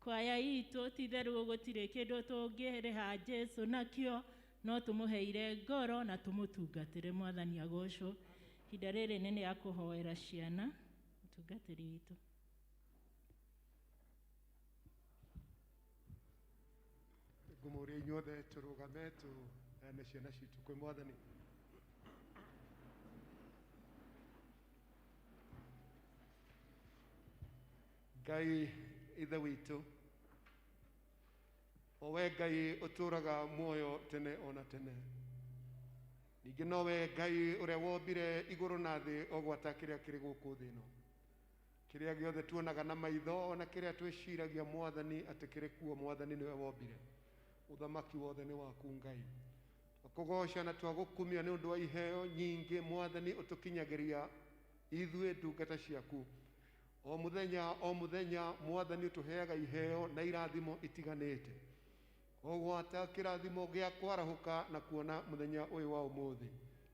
Kwaya itũ ti-itherũ gũtirĩ kĩndũ tũngĩrĩha Jesu nakĩo, no tũmũheire ngoro na tũmũtungatĩre. Mwathani agocwo. Ihinda rĩrĩ nĩ rĩa kũhoera ciana, mũtungatĩri witũ. Ngũmũria inyuothe tũrũgame tũheane ciana citũ kwĩ Mwathani. Ngai Ithe witũ, o we Ngai ũtũũraga muoyo tene o na tene, ningĩ nowe Ngai ũrĩa wombire igũrũ na thĩ o gwata kĩrĩa kĩrĩ gũkũ thĩ ĩno, kĩrĩa gĩothe tuonaga na maitho ona kĩrĩa twĩciragia Mwathani atĩ kĩrĩ kuo, Mwathani nĩwe wombire. Ũthamaki wothe nĩ waku Ngai. Twakũgooca na twagũkumia nĩ ũndũ wa iheo nyingĩ Mwathani ũtũkinyagĩria ithuĩ ndungata ciaku. O mũthenya o mũthenya Mwathani ũtũheaga iheo na irathimo itiganĩte. O gwata kĩrathimo gĩa kwarahũka na kuona mũthenya ũyũ wa ũmũthĩ.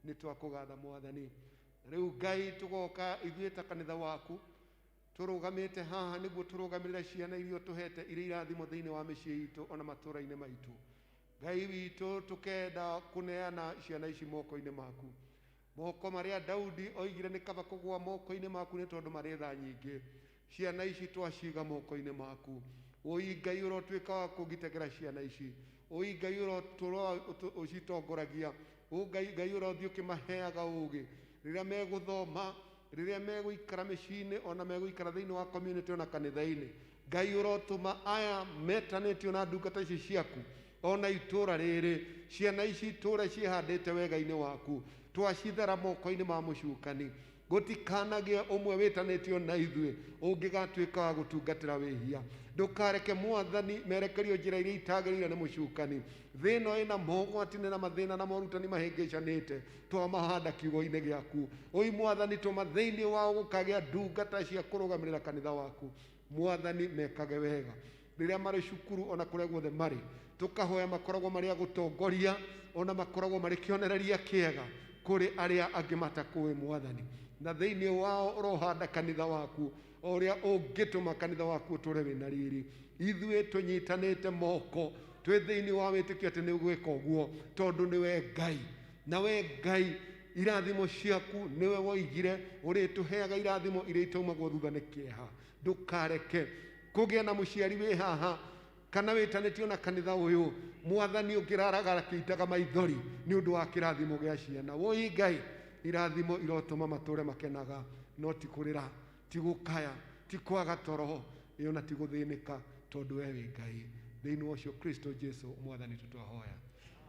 Nĩ twakũgatha Mwathani. Na rĩu Ngai tũgoka ithuĩ ta kanitha waku tũrũgamĩte haha nĩguo tũrũgamĩrĩre ciana iria ũtũhete irĩ irathimo thĩinĩ wa mĩciĩ itũ ona matũũra-inĩ maitũ. Ngai witũ tũkenda kũneana ciana ici moko-inĩ maku. Moko marĩa Daudi oigire nĩ kaba kũgũa moko-inĩ maku nĩ tondũ marĩ tha nyingĩ. Ciana ici twaciga moko-inĩ maku. Ũi Ngai ũrotuĩka wa kũgitagĩra ciana ici. Ũi Ngai ũrotũra ũcitongoragia. Ũi Ngai, Ngai ũrothiĩ ũkĩmaheaga ũgĩ. Rĩrĩa megũthoma, rĩrĩa megũikara mĩciĩ-inĩ ona megũikara thĩinĩ wa community ona kanitha-inĩ. Ngai ũrotũma aya metanĩtio na ndungata ici ciaku ona itũra rĩrĩ, ciana ici itũre ciĩhandĩte wega-inĩ waku, twacithera moko-inĩ ma mũcukani. Gũtikanagĩe ũmwe wĩtanĩtio na ithuĩ ũngĩgatuĩka wa gũtungatĩra wĩhia. Ndũkareke Mwathani merekerio njĩra iria itagĩrĩire nĩ mũcukani. Thĩ ĩno ĩna mogwati na mathĩna na morutani mahĩngĩcanĩte, twamahanda kiugo-inĩ gĩaku. Ũi Mwathani, tũma thĩinĩ wao gũkagĩa ndungata cia kũrũgamĩrĩra kanitha waku. Mwathani, mekage wega rĩrĩa marĩ cukuru ona kũrĩa guothe marĩ. Tũkahoya makoragwo marĩ a gũtongoria ona makoragwo marĩ kĩonereria kĩega kũrĩ arĩa angĩ matakũĩ Mwathani. Na thĩinĩ wao ũrohanda kanitha waku o ũrĩa ũngĩtũma kanitha waku ũtũre wĩna riri. Ithuĩ tũnyitanĩte moko twĩ thĩinĩ wa wĩtĩkio atĩ nĩ ũgwĩka ũguo tondũ nĩwe Ngai. Na we Ngai, irathimo ciaku nĩwe woigire ũrĩtũheaga irathimo iria itaumagwo thutha nĩ kĩeha. Ndũkareke kũgĩe na mũciari wĩ haha kana wĩtanĩtio na kanitha ũyũ Mwathani ũngĩraraga akĩitaga maithori nĩ ũndũ wa kĩrathimo gĩa ciana. Woi Ngai, irathimo irotũma matũre makenaga, no ti kũrĩra, ti gũkaya, ti kwaga toro, ĩ ona ti gũthĩnĩka, tondũ we wĩ Ngai. Thĩinĩ wa ũcio Kristo Jesu Mwathani witũ twahoya.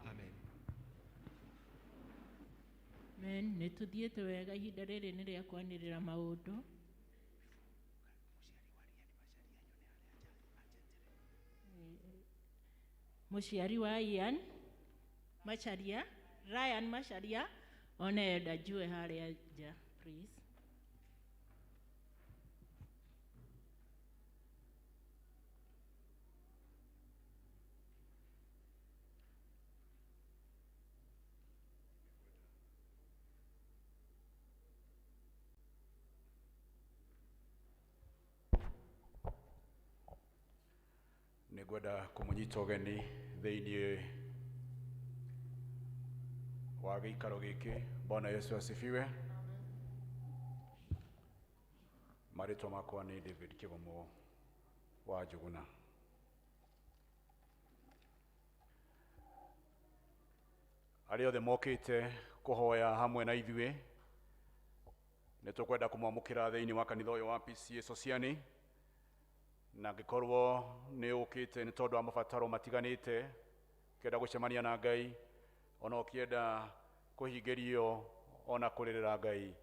Amen. Amen. Nĩ tũthiĩte wega, ihinda rĩrĩ nĩ rĩa kwanĩrĩra maũndũ. Mũciari wa Ian Macharia, Ryan Macharia, one Elder Jue harĩa nja, please. Nĩ ngwenda kũmũnyita ũgeni thĩinĩ wa gĩikaro gĩkĩ. Bwana Yesu asifiwe. Marĩtwa makwa nĩ David Kĩgomo wa Njũgũna. Arĩa othe mokĩte kũhoya hamwe na ithuĩ, nĩ tũkwenda kũmwamũkĩra thĩinĩ wa kanitha ũyũ wa PCEA Sociani, na angĩkorwo nĩ ũkĩte nĩ tondũ wa mabataro matiganĩte, ũkĩenda gũcemania na Ngai, ona ũkĩenda kũhingĩrio ona kũrĩrĩra Ngai,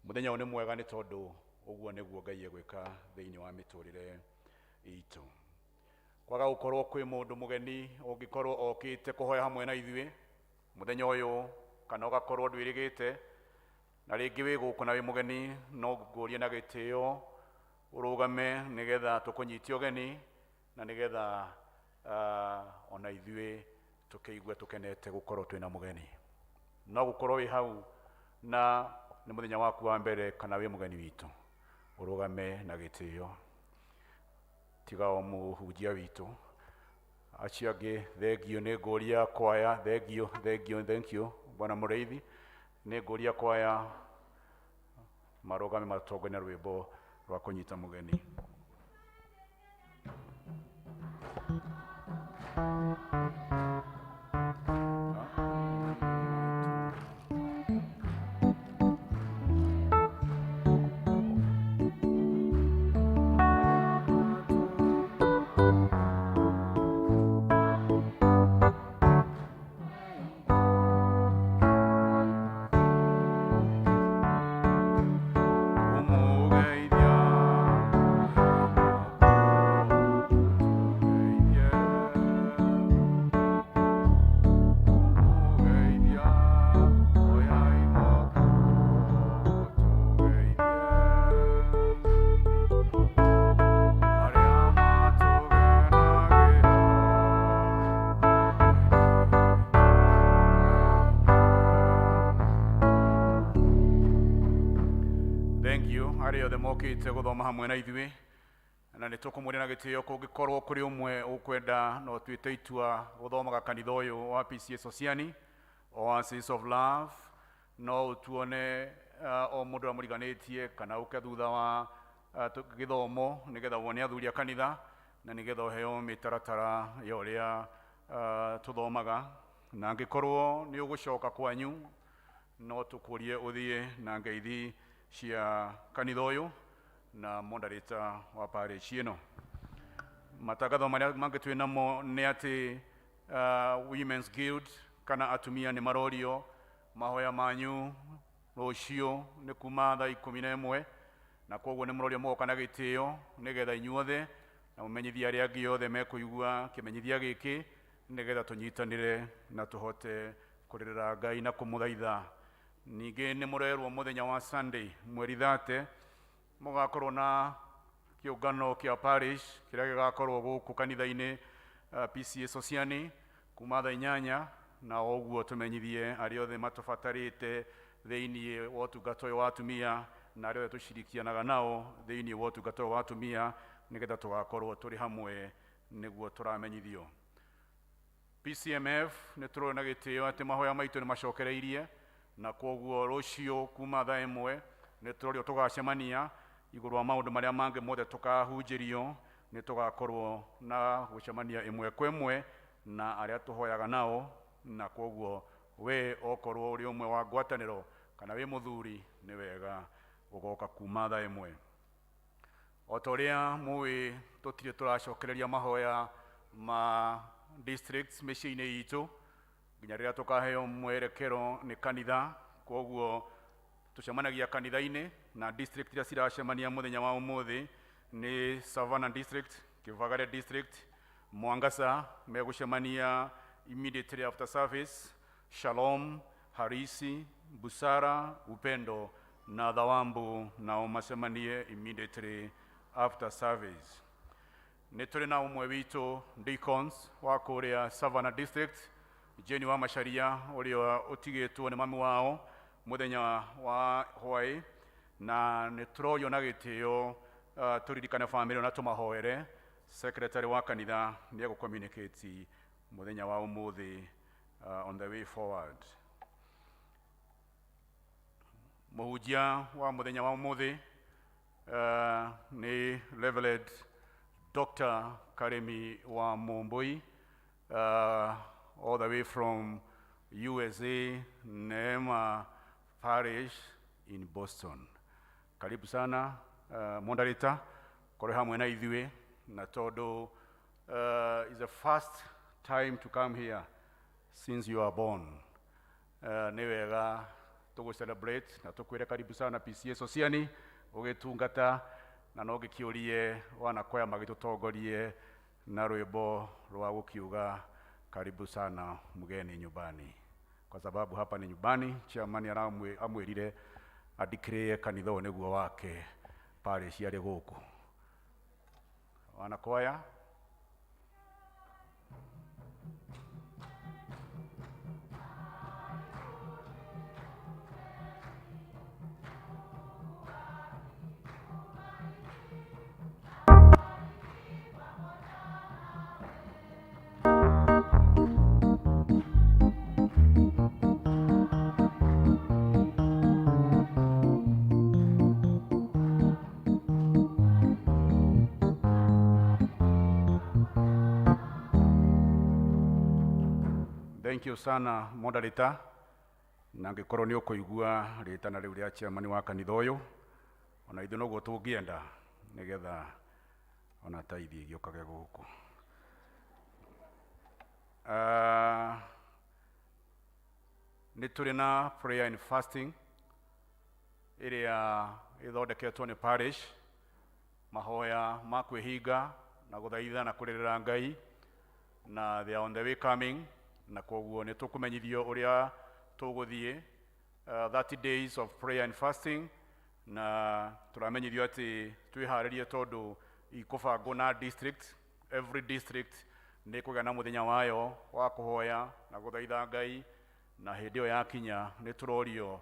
mũthenya ũyũ nĩ mwega nĩ tondũ ũguo nĩguo Ngai egwĩka thĩinĩ wa mĩtũrĩre itũ. Kwaga gũkorwo kwĩ mũndũ mũgeni ũngĩkorwo okĩte kũhoya hamwe na ithuĩ mũthenya ũyũ, kana ũgakorwo ndwĩrĩgĩte na rĩngĩ wĩ gũkũ na wĩ mũgeni, no ngũrie na gĩtĩo ũrũgame nĩgetha tũkũnyitie ũgeni na nĩgetha ona ithuĩ tũkĩigue tũkenete gũkorwo twĩna mũgeni. No gũkorwo wĩ hau na nĩ mũthenya waku wa mbere kana wĩ mũgeni witũ, ũrũgame na gĩtĩo. Tiga o mũhunjia witũ. Acio angĩ thengio, nĩ ngũria kwaya, thengio, thengio, thank you bwana Mũrĩithi. Nĩ ngũria kwaya marũgame matongorie na rwĩmbo rwa kũnyita mũgeni. Ũmũgeithia, ũmũgeithie, oyai moko tũgeithie. Arĩa matũgenagĩra. Thank you arĩa othe mokĩte gũthoma hamwe na ithuĩ, na nĩ tũkũmũria na gĩtĩo kũngĩkorwo kũrĩ ũmwe ũkwenda no tuĩte itua gũthomaga kanitha ũyũ wa PCEA Sosiani Oasis of Love, no ũtuone o mũndũ ũrĩa mũriganĩtie kana ũke thutha wa gĩthomo nĩgetha wone athuri a kanitha na nĩgetha ũheo mĩtaratara ya ũrĩa tũthomaga. Na angĩkorwo nĩ ũgũcoka kwanyu, no tũkũrie ũthiĩ na ngeithi cia kanitha ũyũ na moderator wa parish ĩno. Matangatho marĩa mangĩ twĩ namo nĩ atĩ Women's Guild kana atumia nĩ marorio mahoya manyu rũciũ nĩ kuma thaa 11, na koguo nĩ mũrorio mũgoka na gĩtĩo nĩgetha inyuothe na mũmenyithie arĩa angĩ othe mekũigua kĩmenyithia gĩkĩ, nĩgetha tũnyitanĩre na tũhote kũrĩrĩra Ngai na kũmũthaitha. Ningĩ nĩ mũrerwo mũthenya wa Sunday mweri 30 mũgakorwo na kĩũngano kĩa parish kĩrĩa gĩgakorwo gũkũ kanitha-inĩ PCEA Sosiani kuma thaa 8, na o ũguo tũmenyithie arĩa othe matũbatarĩte thĩinĩ wa ũtungata ũyũ wa atumia na arĩa othe tũcirikianaga nao thĩinĩ wa ũtungata ũyũ wa atumia, nĩgetha tũgakorwo tũrĩ hamwe nĩguo tũramenyithio. PCMF nĩ tũrona na gĩtĩo atĩ mahoya maitũ nĩ macokereirie, na kwoguo rũciũ kuma thaa 1 nĩ tũrorio tũgacemania igũrũ wa maũndũ marĩa mangĩ mothe tũkahunjĩrio. Nĩ tũgakorwo na gũcemania ĩmwe kwa ĩmwe na arĩa tũhoyaga nao, na kwoguo we okorwo ũrĩ ũmwe wa ngwatanĩro kana wĩ mũthuri, nĩ wega ũgoka kuma thaa 1. O ta ũrĩa mũĩ, tũtirĩ tũracokereria mahoya ma districts mĩciĩ-inĩ itũ nginya rĩrĩa tũkaheo mwerekero nĩ kanitha. Kwoguo tũcemanagia kanitha-inĩ, na district iria ciracemania mũthenya wa ũmũthĩ nĩ Savannah District, Kivagare District, Mwangaza megũcemania immediately after service, Shalom, Harisi, Busara, Upendo na Thawambu nao macemanie immediately after service. Nĩ tũrĩ na ũmwe witũ deacons wa kũrĩa Savannah District, Jane wa Macharia, ũrĩa ũtigĩtwo nĩ mami wao mũthenya wa hwaĩ, na nĩ tũrorio na gĩtĩo tũririkane famĩlĩ na tũmahoere. Secretary wa kanitha nĩ egũ-communicate mũthenya wa ũmũthĩ on the way forward. Mũhunjia wa mũthenya wa ũmũthĩ nĩ Reverend Dr. Karemi wa Mumbui, all the way from USA, Neema Parish in Boston. Karibu sana moderator, korwo hamwe na ithuĩ, na tondũ is the first time to come here since you are born. Nĩ wega tũgũ celebrate na tũkwĩre karibu sana PCEA Sosiani ũgĩtungata, na no ngĩkĩũrie wanakwaya magĩtũtongorie na rwĩmbo rwa gũkiuga karibu sana mgeni nyumbani, kwa sababu hapa ni nyumbani. Chairman amwĩrire adeclare kanitha ũyũ nĩguo wake parish arĩ gũkũ. Wanakwaya. Thank you sana moderator, na ngĩkorwo nĩ ũkũigua rĩtana rĩu rĩa chairman wa kanitha ũyũ, ona ithuĩ noguo tũngĩenda nĩgetha ona taithi ĩgĩũkage gũkũ. Nĩ tũrĩ na prayer and fasting ĩrĩa ĩthondeketwo nĩ parish, mahoya ma kwĩhinga na gũthaitha na kũrĩrĩra Ngai, na they are on the way coming, na koguo nĩ tũkũmenyithio ũrĩa tũgũthiĩ 30 days of prayer and fasting, na tũramenyithio atĩ twĩharĩrie tondũ ikũbangwo na district, every district nĩ kũgĩa na mũthenya wayo wa kũhoya na gũthaitha Ngai, na hĩndĩ ĩyo yakinya nĩ tũrorio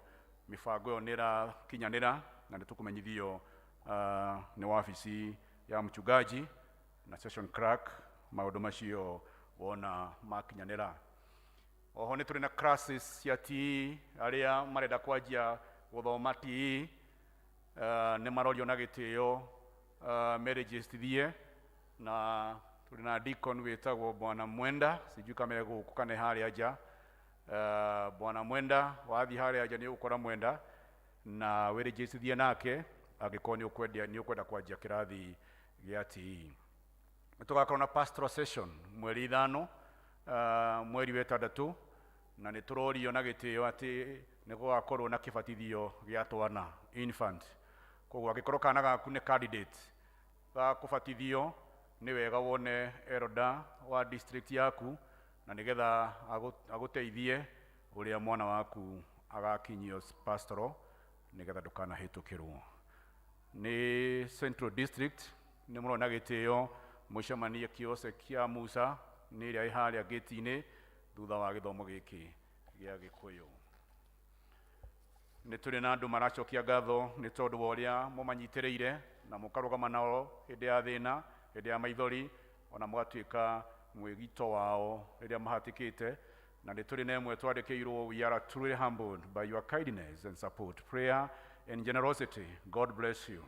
mĩbango ĩyo nĩ ĩrakinyanĩra, na nĩ tũkũmenyithio nĩ wabici ya mchungaji na session clerk maũndũ macio wona makinyanĩra. Oho nĩ tũrĩ na classes cia TE, arĩa marenda kwanjia gũthoma TE nĩ marorio na gĩtĩo merejistithie, na tũrĩ na deacon wĩtagwo Bwana Mwenda, sijui kama e gũkũ kana e harĩa nja. Bwana Mwenda, wathiĩ harĩa nja nĩ ũgũkora Mwenda na wĩrejistithie nake angĩkorwo nĩ ũkwenda kwanjia kĩrathi gĩa TE. Nĩ tũgakorwo na pastoral session mweri 5, mweri wa 6, na nĩ tũrorio na gĩtĩo atĩ nĩ gũgakorwo na kĩbatithio gĩa twana infant. Koguo angĩkorwo kana gaku nĩ candidate ga kũbatithio, nĩ wega wone elder wa district yaku, na nĩgetha agũteithie ũrĩa mwana waku agakinyio pastoral, nĩgetha ndũkanahĩtũkĩrwo. Nĩ Central District nĩ mũrona gĩtĩo mũcemanie kĩose kĩa Musa nĩ ĩrĩa ĩ harĩa gĩti-inĩ thutha wa gĩthomo gĩkĩ gĩa Gĩkũyũ. Nĩ tũrĩ na andũ maracokia ngatho nĩ tondũ wa ũrĩa mũmanyitĩrĩire na mũkarũgama nao hĩndĩ ya thĩna, hĩndĩ ya maithori, ona mũgatuĩka mwĩgito wao rĩrĩa mahatĩkĩte. Na nĩ tũrĩ na ĩmwe twandĩkĩirwo, we are truly humbled by your kindness and support, prayer and generosity. God bless you.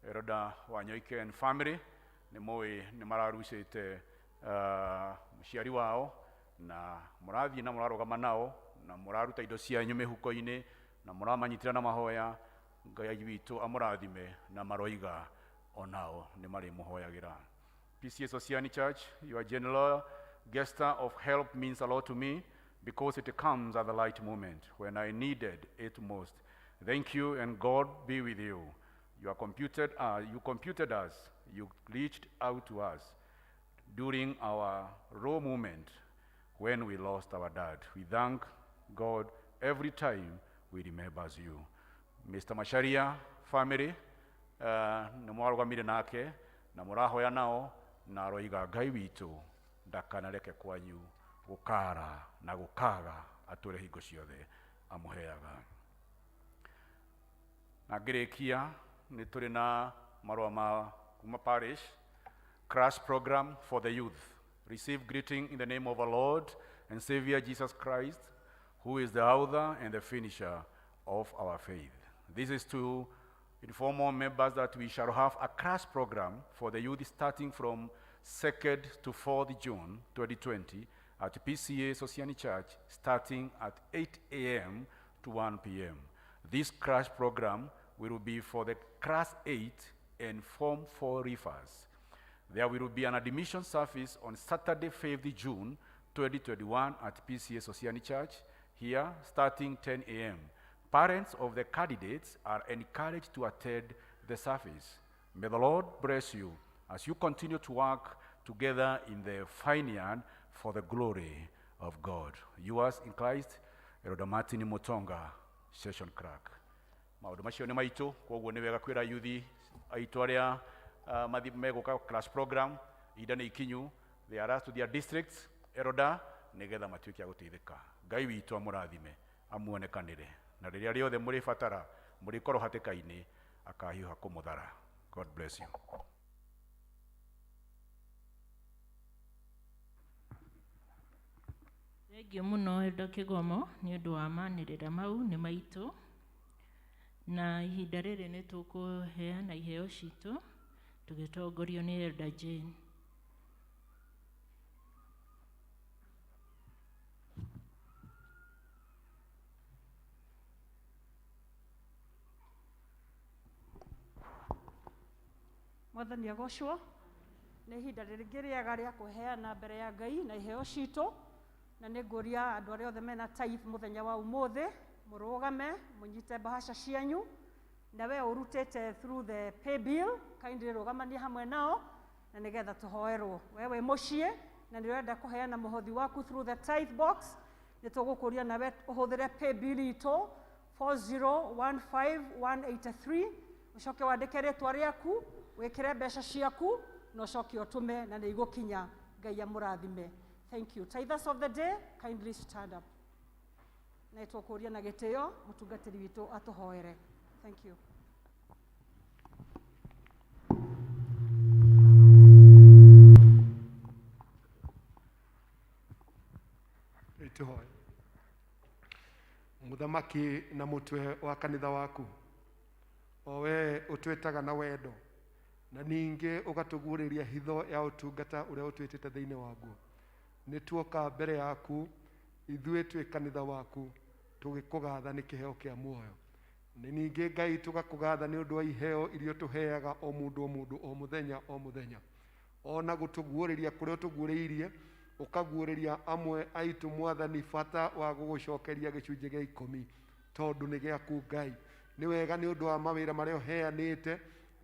Elder Wanyoike and family nĩ mũĩ nĩ mararucĩte mũciari wao, na mũrathiĩ na mũrarũgama nao na mũraruta indo cianyu mĩhuko-inĩ na mũramanyitĩra na mahoya. Ngai witũ amũrathime, na maroiga onao nĩ marĩmũhoyagĩra. PCEA Sosiani Church, your general gesture of help means a lot to me because it comes at the right moment when I needed it most. Thank you, and God be with you. You computed us, you reached out to us during our raw moment when we lost our dad. We thank God every time we remembers you. Mr. Macharia family, nĩ mwarũgamire nake na mũrahoya nao, na aroiga Ngai witũ ndakanareke kwanyu gũkara na gũkaga, atũre hingo ciothe amũheaga. Na ngĩrĩkia nĩ tũrĩ na marũa ma kuma parish crash program for the youth. Receive greeting in the name of our Lord and Savior Jesus Christ, who is the author and the finisher of our faith. This is to inform all members that we shall have a crash program for the youth starting from 2nd to 4th June 2020 at PCEA Sosiani Church, starting at 8 a.m. to 1 p.m. This crash program will be for the class 8 and Form 4 leavers. There will be an admission service on Saturday, 5th June 2021 at PCEA Sosiani Church here, starting 10 a.m. Parents of the candidates are encouraged to attend the service. May the Lord bless you as you continue to work together in the vineyard for the glory of God. Yours in Christ, Elder Martin Mutonga, Session Clerk. Maũndũ macio nĩ maitũ, koguo nĩ wega kwĩra yuthi aitũ arĩa mathi megũka class program, ihinda nĩ ikinyu, they are asked to their districts elder, nĩgetha matuĩke a gũteithĩka. Ngai witũ amũrathime, amuonekanĩre, na rĩrĩa rĩothe mũrĩbatara mũrĩkorwo hatĩka-inĩ, akahiũha kũmũthara. God bless you. Thengiũ mũno Elder Kĩgomo nĩ ũndũ wa manĩrĩra mau nĩ maitũ, na ihinda rĩrĩ nĩ tũkũheana iheo citũ tũgĩtongorio nĩ Elder Jane. Mwathani agocwo. Nĩ ihinda rĩngĩ rĩega rĩa kũheana mbere ya Ngai na iheo citũ, na nĩ ngũria andũ arĩa othe mena tithe mũthenya wa ũmũthĩ mũrũgame mũnyite mbahaca cianyu, na we ũrutĩte through the pay bill, kindly rũgamanie hamwe nao na nĩgetha tũhoerwo. We wĩ mũciĩ na nĩ ũrenda kũheana mũhothi waku through the tithe box, nĩ tũgũkũria nawe ũhũthĩre pay bill itũ 4015183, ũcoke wandĩke rĩtwa rĩaku, wĩkĩre mbeca ciaku na ũcoke ũtũme na nĩ igũkinya. Ngai amũrathime. Thank you. Tithers of the day, kindly stand up. Na tũkũria na gĩtĩo mũtungatĩri witũ atũhoere. Thank you. Tũhoe. Mũthamaki na mũtwe wa kanitha waku, o we ũtwĩtaga na wendo na ningĩ ũgatũguũrĩria hitho ya ũtungata ũrĩa ũtwĩtĩte thĩinĩ waguo, nĩ tuoka mbere yaku ithuĩ twĩ kanitha waku tũgĩkũgatha nĩ kĩheo kĩa muoyo. Nĩ ningĩ Ngai tũgakũgatha nĩ ũndũ wa iheo iria ũtũheaga o mũndũ o mũndũ o mũthenya o mũthenya, ona gũtũguũrĩria kũrĩa ũtũguũrĩirie, ũkaguũrĩria amwe aitũ Mwathani bata wa gũgũcokeria gĩcunjĩ gĩa 10 tondũ nĩ gĩaku Ngai. Nĩ wega nĩ ũndũ wa mawĩra marĩa ũheanĩte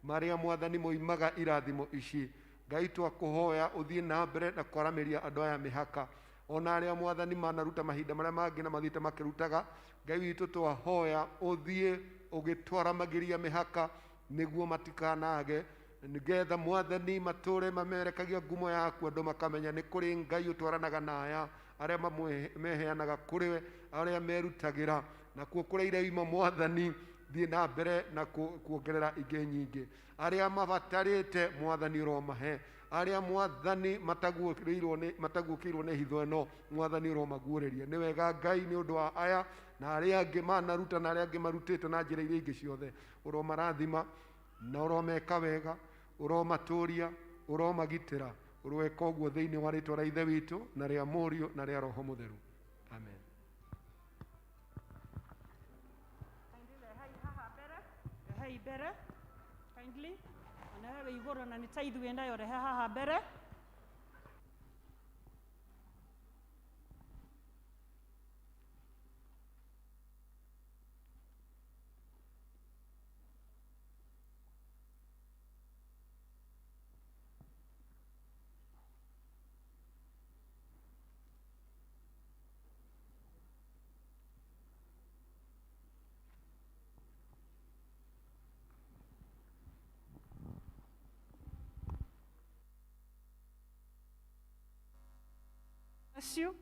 marĩa Mwathani moimaga irathimo ici. Ngai twakũhoya ũthiĩ na mbere na kwaramĩria andũ aya mĩhaka, ona arĩa Mwathani manaruta mahinda marĩa mangĩ na mathiĩte makĩrutaga. Ngai witũ twahoya ũthiĩ ũgĩtwaramagĩria mĩhaka nĩguo matikanage, nĩgetha Mwathani matũre mamerekagia ngumo yaku, andũ makamenya nĩ kũrĩ Ngai ũtwaranaga na aya arĩa meheanaga kũrĩ we, arĩa merutagĩra. Nakuo kũrĩa iraima Mwathani thiĩ na mbere na kuongerera ingĩ nyingĩ. Arĩa mabatarĩte Mwathani ũromahe, arĩa Mwathani mataguũkĩirwo nĩ hitho ĩno Mwathani ũromaguũrĩria. Nĩ wega Ngai nĩ ũndũ wa aya na arĩa angĩ manaruta na arĩa angĩ marutĩte na njĩra iria ingĩ ciothe, ũromarathima na ũromeka wega, ũromatũria, ũromagitĩra. Ũroeka ũguo thĩinĩ wa rĩtwa rĩa Ithe witũ na rĩa Mũriũ na rĩa Roho Mũtheru. Amen. Kindly rehei haha mbere, rehei mbere kindly, ona we wĩ igũrũ na nĩ tithe wĩ nayo, rehe haha mbere. Bless you.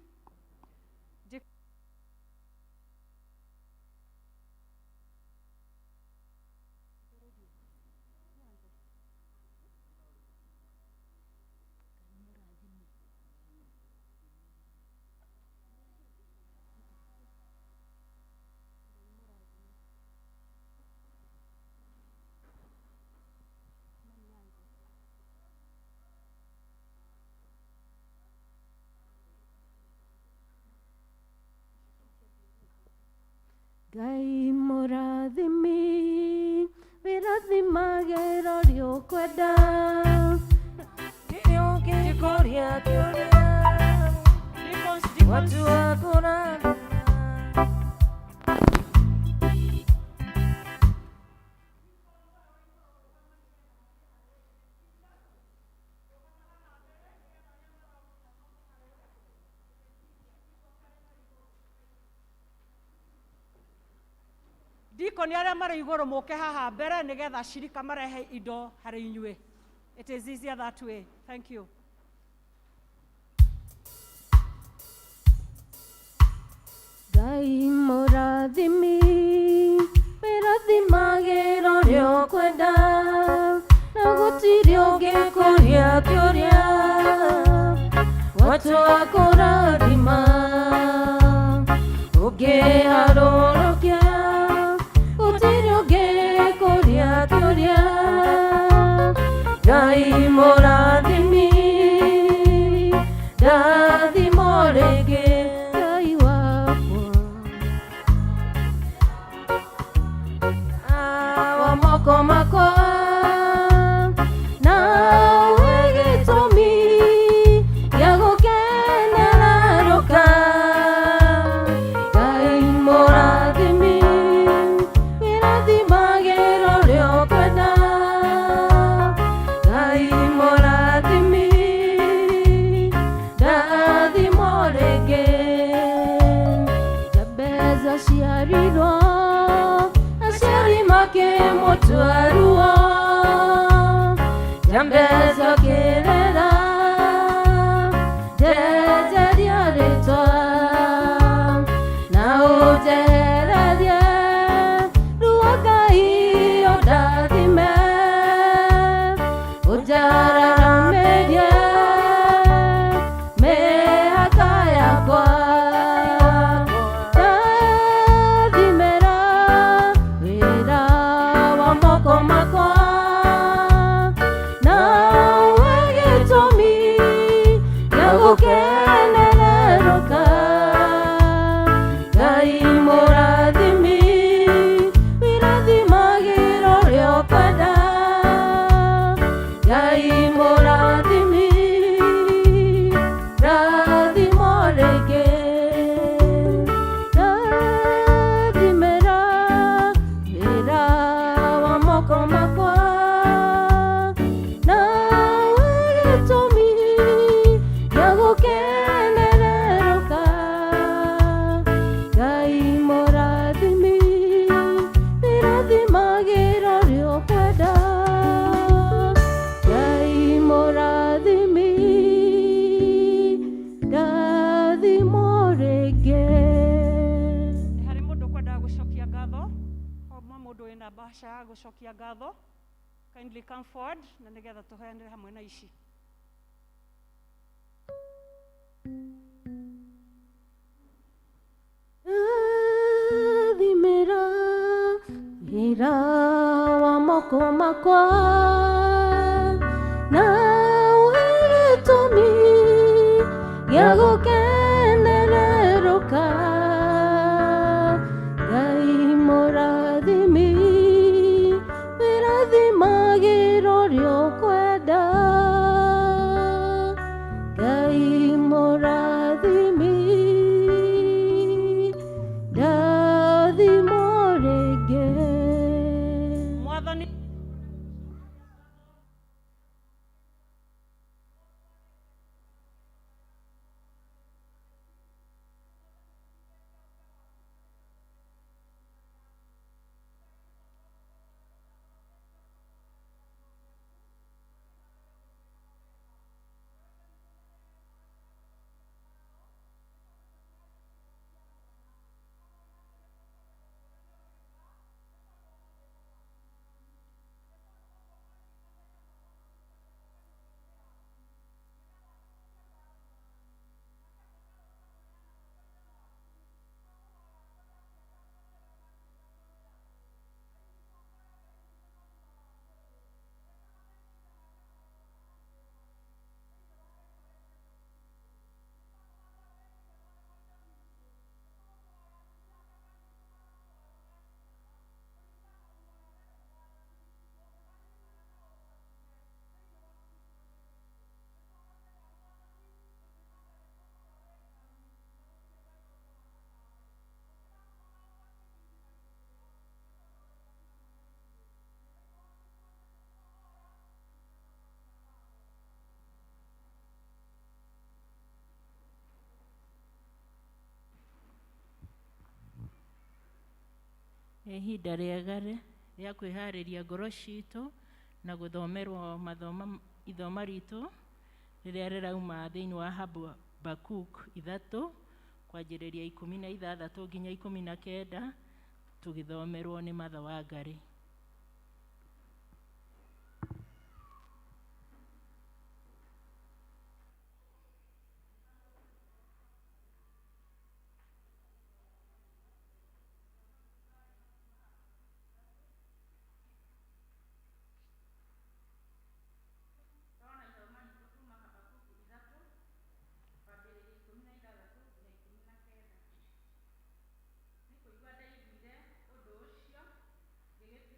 Ngai mũrathimi, wĩrathimage rori ũkwenda, Kũria kĩũria Deacons, deacons. Watu wakũrathima. Deacon arĩa marĩ igũrũ mũke haha mbere nĩgetha acirika marehe indo harĩ inyuĩ. It is easier that way. Thank you. Ngai mũrathimi, wĩrathimage rori ũkwenda, na gũtirĩ ũngĩ Kũria kĩũria watu wakũrathima, ũngĩharũrũkia gũtirĩ ũngĩ kũria kĩũria. Ngai mũrathimi, ndathimo rĩngĩ. Ngai wakwa. Wa moko makwa na Jabez aciarirwo aciari makĩmũtua ruo Jabez akĩrĩra njejeria rĩtwa na ũnjehererie ruo Ngai ũndathime ũnjararamĩrie mĩhaka yakwa ndathimĩra wĩra wa moko makwa nawe gĩtũmi gĩa gũkenererũka Ngai mũrathimi wĩrathimagĩra ũrĩa ũkwenda Ngai mũrathimi rathimo rĩngĩ ndathimĩra wĩra wa moko makwa nawe gĩtũmi gĩa gũkenererũka Ngai mũrathimi wĩrathimagĩra ũrĩa ũkwenda Ngai mũrathimi ndathimo rĩngĩ. Nĩ harĩ mũndũ ũkwendaga gũcokia ngatho oma mũndũ wĩna mbaca ya gũcokia ngatho kindly come forward na nĩgetha tũheanĩre hamwe na ici. Thimĩra wĩra wa moko makwa nawe gĩtũmi gĩa gũkenererũka Ngai mũrathimi wĩrathimagĩra ũrĩa ũkwenda Ngai mũrathimi ndathimo rĩngĩ. Mwathani Nĩ ihinda rĩega rĩa kwĩharĩria ngoro citũ na gũthomerwo mathoma ithoma ritũ rĩrĩa rĩrauma thĩinĩ wa Habakuk 3 kwanjĩrĩria 16 nginya 19 tũgĩthomerwo nĩ Martha Wangari. Nĩ kũigua ndaiguire ũndũ ũcio, ngĩgĩtua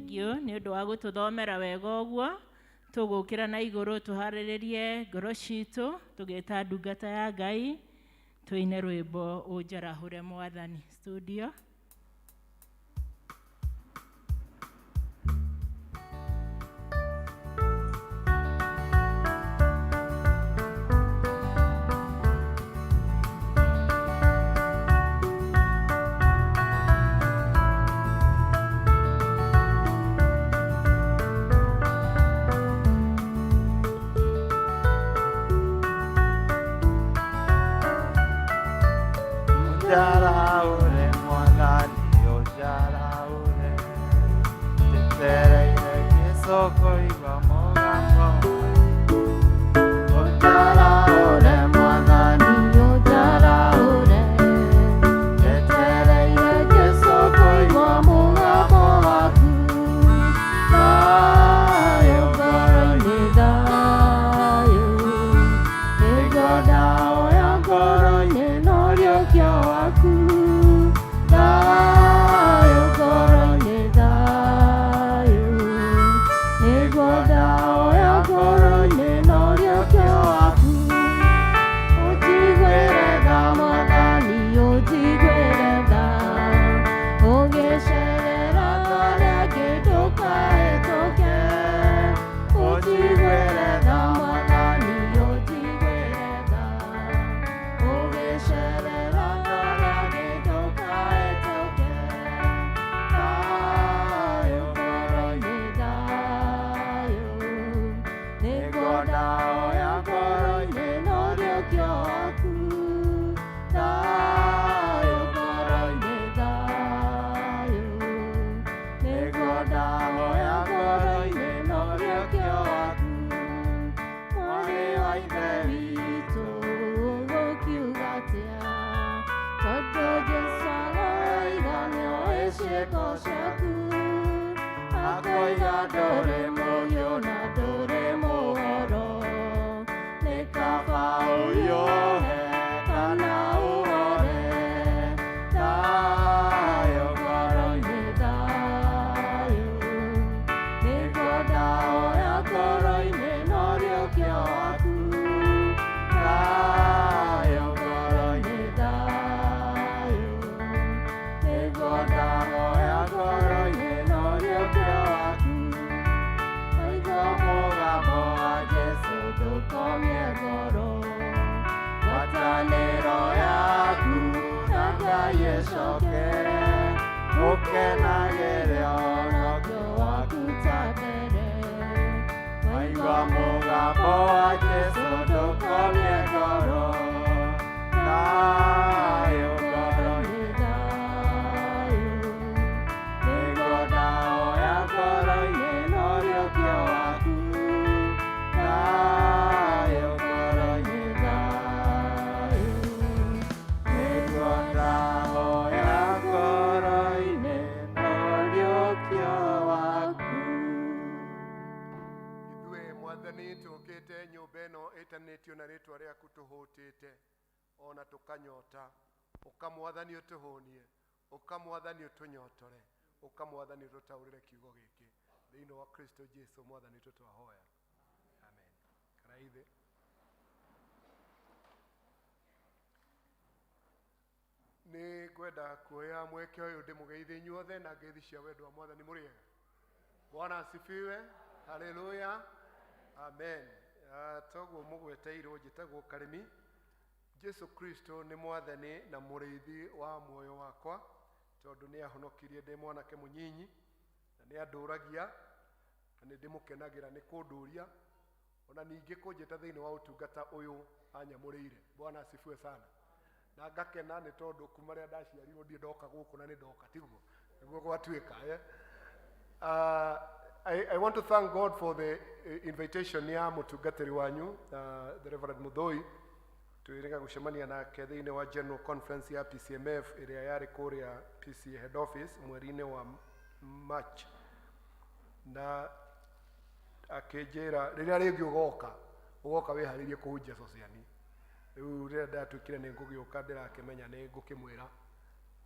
Thengiũ nĩ ũndũ wa gũtũthomera wega ũguo. Tũgũkĩra na igũrũ tũharĩrĩrie ngoro citũ tũgĩta ndungata ya Ngai tũine rwĩmbo ũnjarahũre Mwathani. Studio. Ũnjarahũre Mwathani, ũnjarahũre, njetereire Jesũ kũigua mũgambo waku. Ũnjarahũre Mwathani, ũnjarahũre, njetereire Jesũ kũigua mũgambo waku. Thayũ ngoro-inĩ, thayũ nĩngwenda oya ngoro-inĩ na ũriũkio waku. Thayũ ngoro-inĩ, thayũ nĩngwenda oya ngoro-inĩ na ũriũkio waku. Ũnjiguĩre tha Mwathani, ũnjiguĩre tha, ũgĩcerera arĩa angĩ ndũkahĩtũke. Ũnjiguĩre tha Mwathani, ũnjiguĩre tha, ũgĩcerera arĩa angĩ ndũkahĩtũke. Thayũ ngoro-inĩ, thayũ nĩngwenda oya ngoro-inĩ na ũriũkio waku. Thayũ ngoro-inĩ, thayũ nĩngwenda oya ngoro-inĩ na ũriũkio waku. Mwarĩ wa Ithe witũ ũgũkiuga atĩa? Tondũ Jesũ aroiga nĩoĩ ciĩko ciaku, akoiga ndũrĩ mũhiũ na ndũrĩ mũhoro. Nĩ kaba ũhiũhe kana ũhore. Thayũ ngoro-inĩ, thayũ nĩngwenda oya ngoro-inĩ na ũriũkio waku. Thayũ ngoro-inĩ, thayũ nĩngwenda oya ngoro-inĩ na ũriũkio waku. Waigua mũgambo wa Jesũ ndũkomie ngoro, ngwatanĩro yaku na Ngai ĩcoke, ũkenagĩre ũhonokio waku ta mbere. Waigua mũgambo wa Jesũ ndũkomie ngoro, thayũ ngoro-inĩ, thayũ nĩngwenda oya ngoro-inĩ na ũriũkio waku. Thayũ ngoro-inĩ, thayũ nĩngwenda oya ngoro-inĩ na ũriũkio waku. Ithuĩ Mwathani tũkĩte nyũmba ĩno ĩtanĩtio na rĩtwa rĩaku tũhũtĩte ona tũkanyota. Ũka Mwathani ũtũhũnie, ũka Mwathani ũtũnyotore, ũka Mwathani ũtũtaũrĩre kiugo gĩkĩ. Thĩinĩ wa Kristo Jesu Mwathani witũ twahoya, amen. Karaithĩ nĩ ngwenda kuoya mweke ũyũ ndĩmũgeithie inyuothe na ngeithi cia wendo wa Mwathani. Mũrĩega? Bwana asifiwe. Haleluya, amen. Toguo mũgweteirwo, njĩtagwo Karĩmi. Jesu Kristo nĩ Mwathani na mũrĩithi wa muoyo wakwa, tondũ nĩ ahonokirie ndĩ mwanake mũnyinyi na nĩ andũragia na nĩ ndĩmũkenagĩra nĩ kũndũria ona ningĩ kũnjĩta thĩinĩ wa ũtungata ũyũ anyamũrĩire. Bwana asifiwe sana. Na ngakena nĩ tondũ kuma rĩrĩa ndaciarirwo ndirĩ ndoka gũkũ na nĩ ndoka, tiguo nĩguo gwatuĩka, eh? I want to thank God for the invitation ya mũtungatĩri wanyu, the Reverend Muthoi. Twĩrĩga gũcemania nake thĩinĩ wa General Conference ya PCMF ĩrĩa yarĩ kũrĩa PCA head office mweri-inĩ wa March, na akĩnjĩra rĩrĩa rĩngĩ ũgoka, ũgoka wĩharĩrie kũhunjia Sociani. Rĩu rĩrĩa ndatuĩkire nĩ ngũgĩũka, ndĩrakĩmenya nĩ ngũkĩmwĩra,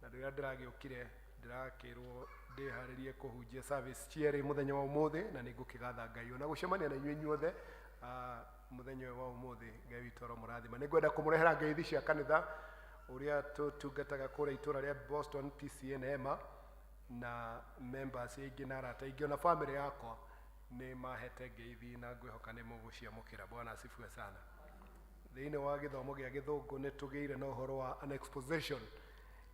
na rĩrĩa ndĩragĩũkire ndĩrakĩrwo Ndĩharĩrie kũhunjia service cierĩ mũthenya wa ũmũthĩ, na nĩ ngũkĩgatha Ngai ona gũcemania na inyuĩ inyuothe mũthenya ũyũ wa ũmũthĩ. Ngai witũ aromũrathima. Nĩ ngwenda kũmũrehera ngeithi cia kanitha ũrĩa tũtungataga kũrĩa itũra rĩa Boston, PCA Neema, na members aingĩ na arata aingĩ, ona family yakwa nĩ mahete ngeithi, na ngwĩhoka nĩ mũgũciamũkĩra. Bwana asifiwe sana. Thĩinĩ wa gĩthomo gĩa Gĩthũngũ nĩ tũgĩire na ũhoro wa an exposition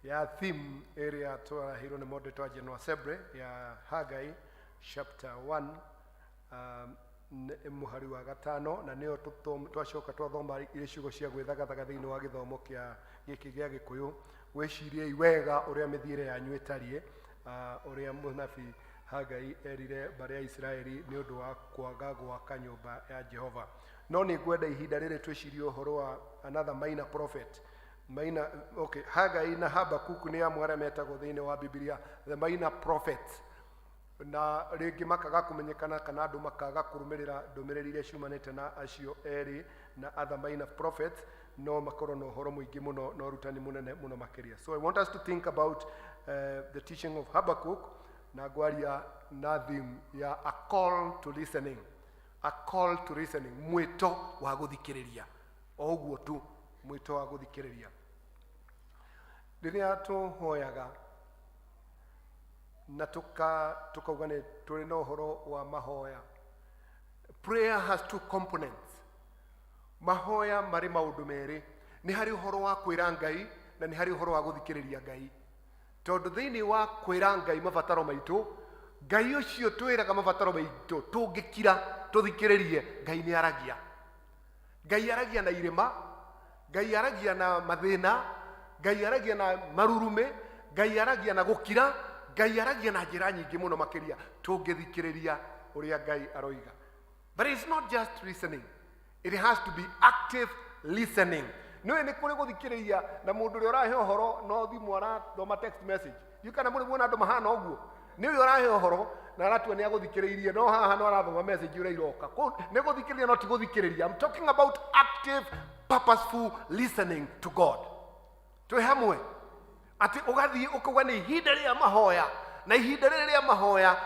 ya theme ĩrĩa twaraheirwo nĩ moderator wa General Assembly ya Hagai chapter 1, mũhari wa 5, na nĩyo twacoka twathoma irĩ ciugo cia gwĩthagathaga thĩinĩ wa gĩthomo kĩa gĩkĩ gĩa Gĩkũyũ: "Wĩciriei wega ũrĩa mĩthiĩre yanyu ĩtariĩ," ũrĩa mũnabii Hagai erire mbarĩ ya Isiraeli nĩ ũndũ wa kwaga gwaka nyũmba ya Jehova. No nĩ ngwenda ihinda rĩrĩ twĩcirie ũhoro wa another minor prophet. Minor, okay, Hagai na Habakuku nĩ amwe arĩa metagwo thĩinĩ wa Bibilia the minor prophets, na rĩngĩ makaga kũmenyekana kana andũ makaga kũrũmĩrĩra ndũmĩrĩri iria ciumanĩte na acio erĩ na other minor prophets, no makorwo na ũhoro mũingĩ mũno na ũrutani mũnene mũno makĩria. So I want us to think about the teaching of Habakkuk, na ngwaria na theme ya a call to listening, a call to listening, mwĩto wa gũthikĩrĩria, o ũguo tu, mwĩto wa gũthikĩrĩria. Rĩrĩa tũhoyaga na tukauga nĩ tũrĩ na ũhoro wa mahoya, prayer has two components. Mahoya marĩ maũndũ merĩ: nĩ harĩ ũhoro wa kwĩra Ngai na nĩ harĩ ũhoro wa gũthikĩrĩria Ngai, tondũ thĩinĩ wa kwĩra Ngai mabataro maitũ, Ngai ũcio twĩraga mabataro maitũ, tũngĩkira tũthikĩrĩrie, Ngai nĩ aragia. Ngai aragia na irĩma, Ngai aragia na mathĩna, Ngai aragia na marurumĩ, Ngai aragia na gũkira, Ngai aragia na njĩra nyingĩ mũno makĩria tũngĩthikĩrĩria ũrĩa Ngai aroiga. But it's not just listening, it has to be active listening. Nĩũĩ nĩ kũrĩ gũthikĩrĩria na mũndũ ũrĩa ũrahe ũhoro no thimũ arathoma text message. Ndiũĩ kana mũrĩ muona andũ mahana ũguo. Nĩ ũyũ ũrahe ũhoro na aratua nĩ agũthikĩrĩirie, no haha no arathoma message ũrĩa iroka. Nĩ gũthikĩrĩria no ti gũthikĩrĩria. I'm talking about active, purposeful listening to God. Twĩ hamwe? Atĩ ũgathiĩ ũkauga nĩ ihinda rĩa mahoya, na ihinda rĩrĩ rĩa mahoya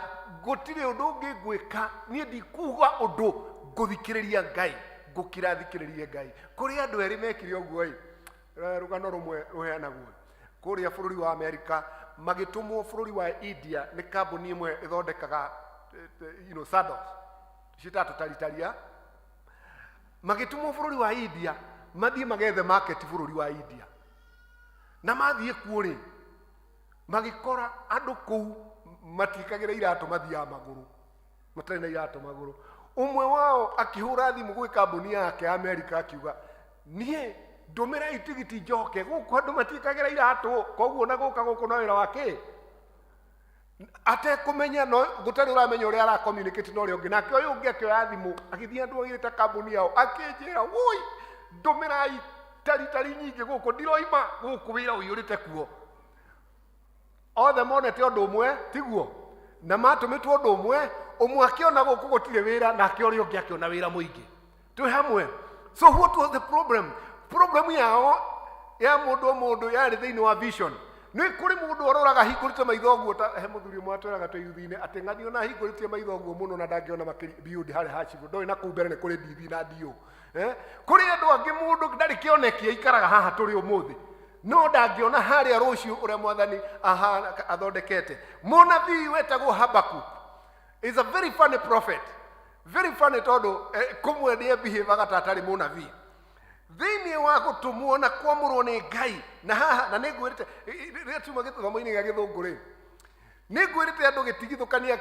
gũtirĩ ũndũ ũngĩ ngwĩka, niĩ ndikuga ũndũ, ngũthikĩrĩria Ngai, ngũkira thikĩrĩrie Ngai. Kũrĩ andũ erĩ mekire ũguo ĩ. Rũgano rũmwe rũheanagwo kũrĩa bũrũri wa Amerika, magĩtũmwo bũrũri wa India nĩ kambuni ĩmwe ĩthondekaga sandals ciĩtaga tũtaritaria. Magĩtũmwo bũrũri wa India mathiĩ magethe market bũrũri wa India, na mathiĩ kuo rĩ, magĩkora andũ kũu matiĩkagĩra iratũ, mathiaga magũrũ, matarĩ na iratũ magũrũ. Ũmwe wao akĩhũra thimũ gwĩ kambuni yake ya Amerika, akiuga, "Niĩ ndũmĩra itigiti njoke gũkũ, andũ matiĩkagĩra iratũ, koguo na gũka gũkũ no wĩra wa kĩ?" Atekũmenya, no gũtarĩ ũramenya ũrĩa ara communicate na ũrĩa ũngĩ. Nake ũyũ ũngĩ akĩoya thimũ, agĩthiĩ andũ agĩte kambuni yao, akĩnjĩra, "Woi, ndũmĩrai taritari nyingĩ gũkũ, ndiroima gũkũ, wĩra ũiyũrĩte kuo." Othe monete ũndũ ũmwe, tiguo? Na matũmĩtwo ũndũ ũmwe. Ũmwe akĩona gũkũ gũtirĩ wĩra, nake ũrĩa ũngĩ akĩona wĩra mũingĩ. Twĩ hamwe? So what was the problem? Problem yao ya mũndũ o mũndũ yarĩ thĩinĩ wa vision. Nĩ kũrĩ mũndũ aroraga hingũrĩte maitho ũguo, ta he mũthuri ũmwe atwĩraga twĩ yuthi-inĩ atĩ ng'ani ona hingũrĩtie maitho ũguo mũno na ndangĩona makĩria beyond harĩa hacibũ, ndoĩ na kũu mbere nĩ kũrĩ ndithi na ndiũ. Kũrĩ andũ angĩ mũndũ ndarĩ kĩoneki, aikaraga haha tũrĩ ũmũthĩ, no ndangĩona harĩa rũciũ ũrĩa Mwathani athondekete. Mũnabii wetagwo Habakuk is a very funny prophet, very funny, tondũ kũmwe nĩ ebihevaga ta atarĩ mũnabii thĩinĩ wa gũtũmwo na kwamũrwo nĩ Ngai. Na haha na nĩ ngwĩrĩte rĩrĩa tuma gĩthomo-inĩ gĩa Gĩthũngũ rĩ, nĩ ngwĩrĩte andũ gĩtigithũkania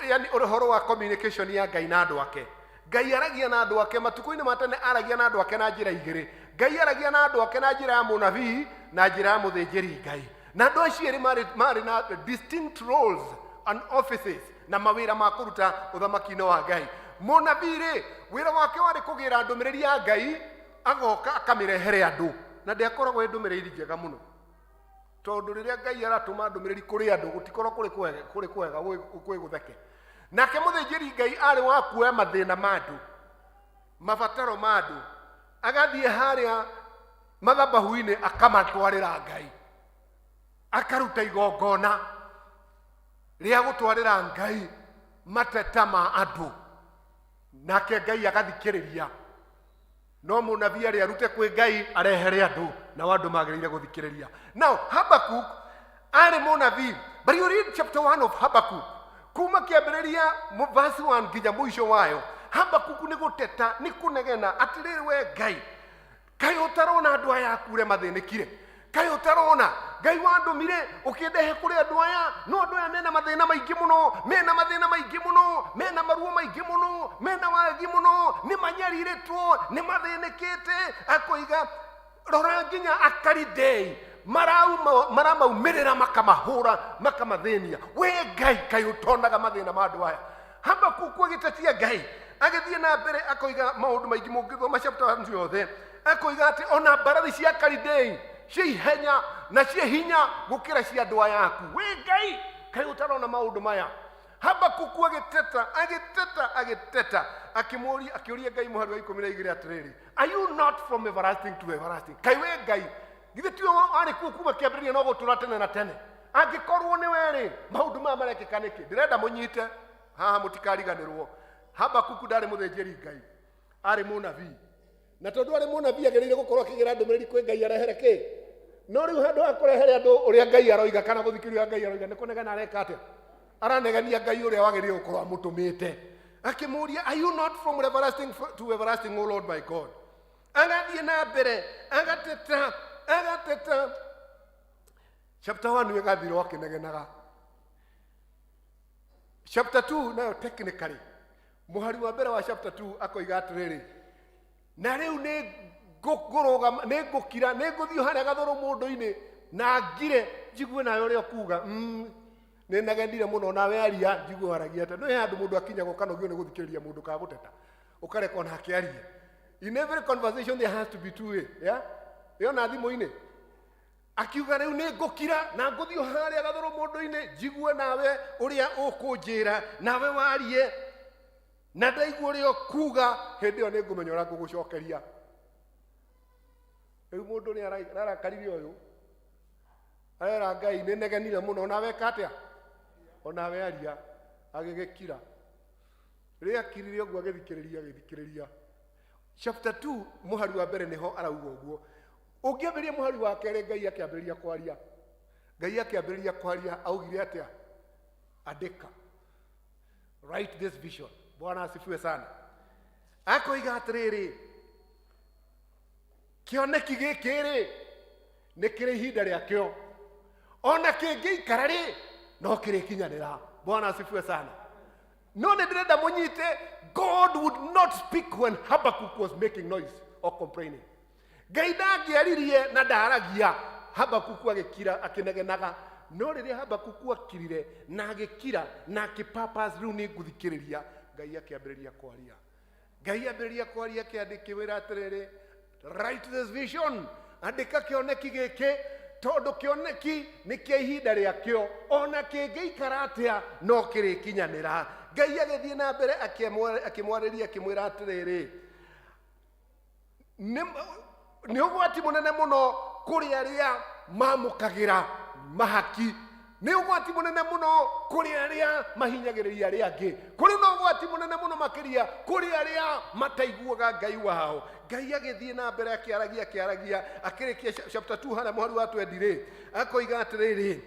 yani ũhoro wa communication ya Ngai na andũ ake. Ngai aragia na andũ ake matukũ-inĩ ma tene, aragia na andũ ake na njĩra igĩrĩ. Ngai aragia na andũ ake na njĩra ya mũnabii na njĩra ya mũthĩnjĩri Ngai, na andũ acio erĩ marĩ na distinct roles and offices na mawĩra ma kũruta ũthamaki-inĩ wa Ngai. Mũnabii rĩ, wĩra wake warĩ kũgĩra ndũmĩrĩri ya Ngai, agoka akamĩrehere andũ, na ndĩakoragwo ĩ ndũmĩrĩri njega mũno, tondũ rĩrĩa Ngai aratũma ndũmĩrĩri kũrĩ andũ, gũtikorwo kũrĩ kwega, kwĩ gũtheke. Nake mũthĩnjĩri Ngai arĩ wa kuoya mathĩna ma andũ, mabataro ma andũ, agathiĩ harĩa mathabahu-inĩ akamatwarĩra Ngai, akaruta igongona. Rĩa gũtwarĩra Ngai mateta ma andũ, nake Ngai agathikĩrĩria. No mũnabii arĩ arute kwĩ Ngai arehere andũ, nao andũ magĩrĩire gũthikĩrĩria. Now Habakkuk arĩ mũnabii, but you read chapter 1 of Habakkuk kuma kĩambĩrĩria verse 1 nginya mũico wayo, Habakkuk nĩ gũteta, nĩ kũnegena atĩrĩrĩ, we Ngai, kaĩ ũtarona andũ aya aku ũrĩa mathĩnĩkire? Kaĩ ũtarona, Ngai, wandũmire ũkĩndehe kũrĩ andũ aya, no andũ aya mena mathĩna maingĩ mũno, mena mathĩna maingĩ mũno, mena maruo maingĩ mũno, mena wagi mũno, nĩ manyarirĩtwo, nĩ mathĩnĩkĩte. Akoiga, rora nginya Akaridei maramaumĩrĩra, makamahũra, makamathĩnia. We Ngai, kaĩ ũtonaga mathĩna ma andũ aya? Habakuku agĩtetia Ngai, agĩthiĩ na mbere akoiga maũndũ maingĩ. Mũngĩthoma chapter 1 yothe, akoiga atĩ ona mbarathi cia Kalidei cia ihenya na cia hinya gũkĩra cia andũ aya aku. We Ngai, kaĩ ũtarona maũndũ maya? Habakuku agĩteta, agĩteta, agĩteta, akĩmũria, akĩũria Ngai mũhari wa 12 atĩrĩrĩ, "Are you not from everlasting to everlasting?" Kaĩ we Ngai githĩ tiwe warĩ kuo kuma kĩambĩrĩria no gũtũra tene na tene? Angĩkorwo nĩ we rĩ, maũndũ maya marekĩka nĩkĩ? Ndĩrenda mũnyite haha, mũtikariganĩrwo, Habakuku ndarĩ mũthĩnjĩri Ngai, arĩ mũnabii. Na tondũ arĩ mũnabii, agĩrĩire gũkorwo akĩgĩra ndũmĩrĩri kwĩ Ngai arehere kĩ. No rĩu handũ ha kũrehere andũ ũrĩa Ngai aroiga kana gũthikĩrĩria ũrĩa Ngai aroiga, nĩ kũnegena areka atĩa? Aranegenia Ngai ũrĩa wagĩrĩire gũkorwo amũtũmĩte, akĩmũria, "Are you not from everlasting to everlasting, O Lord my God?" Agathiĩ na mbere agateta, agateta. Chapter 1 ĩgathirwo akĩnegenaga. Chapter 2 nayo, technically, mũhari wa mbere wa chapter 2 akoiga atĩrĩrĩ, na rĩu nĩ ngũrũgama, nĩ ngũkira, nĩ ngũthiĩ harĩa gathũrũ mũndũ-inĩ na ngire njigue nawe ũrĩa ũkuga. Nĩ negenire mũno, nawe aria njigue waragia atĩa. Nĩ handũ mũndũ akinyaga ũkanogio nĩ gũthikĩrĩria mũndũ kana gũteta, ũkareka onake arie. In every conversation there has to be two way, yeah? Ĩyo na thimũ-inĩ akiuga, rĩu nĩ ngũkira na ngũthiĩ harĩa gathũrũ mũndũ-inĩ njigue nawe ũrĩa ũkũnjĩra, nawe warie, na ndaigua ũrĩa ũkuga, hĩndĩ ĩyo nĩ ngũmenya ũrĩa ngũgũcokeria. Rĩu mũndũ nĩ arakarire ũyũ, arera Ngai, nĩ negenire mũno, nawe ka atĩa, onawe aria. Agĩgĩkira. Rĩrĩa akirire ũguo, agĩthikĩrĩria, agĩthikĩrĩria. Chapter 2 mũhari wa mbere nĩho arauga ũguo. Ũngĩambĩrĩria mũhari wa kerĩ, Ngai akĩambĩrĩria kwaria. Ngai akĩambĩrĩria kwaria augire atĩa? Andĩka, write this vision. Bwana asifiwe sana. Akoiga atĩrĩrĩ, kĩoneki gĩkĩ rĩ, nĩ kĩrĩ ihinda rĩakĩo, ona kĩngĩikara rĩ, no kĩrĩkinyanĩra. Bwana asifiwe sana. No nĩ ndĩrenda mũnyite, God would not speak when Habakkuk was making noise or complaining. Ngai ndangĩaririe na ndaragia Habakuku agĩkira akĩnegenaga. No rĩrĩa Habakuku akirire na agĩkira na akĩpurpose, rĩu nĩ ngũthikĩrĩria, Ngai akĩambĩrĩria kwaria. Ngai ambĩrĩria kwaria, kĩandĩkĩwĩra atĩrĩrĩ, "Write this vision," andĩka kĩoneki gĩkĩ, tondũ kĩoneki nĩ kĩa ihinda rĩakĩo, ona kĩngĩikara atĩa no kĩrĩkinyanĩra. Ngai agĩthiĩ na mbere akĩmwarĩria, akĩmwĩra atĩrĩrĩ, nĩ ũgwati mũnene mũno kũrĩ arĩa mamũkagĩra mahaki, nĩ ũgwati mũnene mũno kũrĩ arĩa mahinyagĩrĩria arĩa angĩ, kũrĩ na ũgwati mũnene mũno makĩria kũrĩ arĩa mataiguaga Ngai wao. Ngai agĩthiĩ na mbere akĩaragia, akĩaragia, akĩrĩkia chapter 2 harĩa mũhari wa 20 rĩ, akoiga atĩrĩrĩ,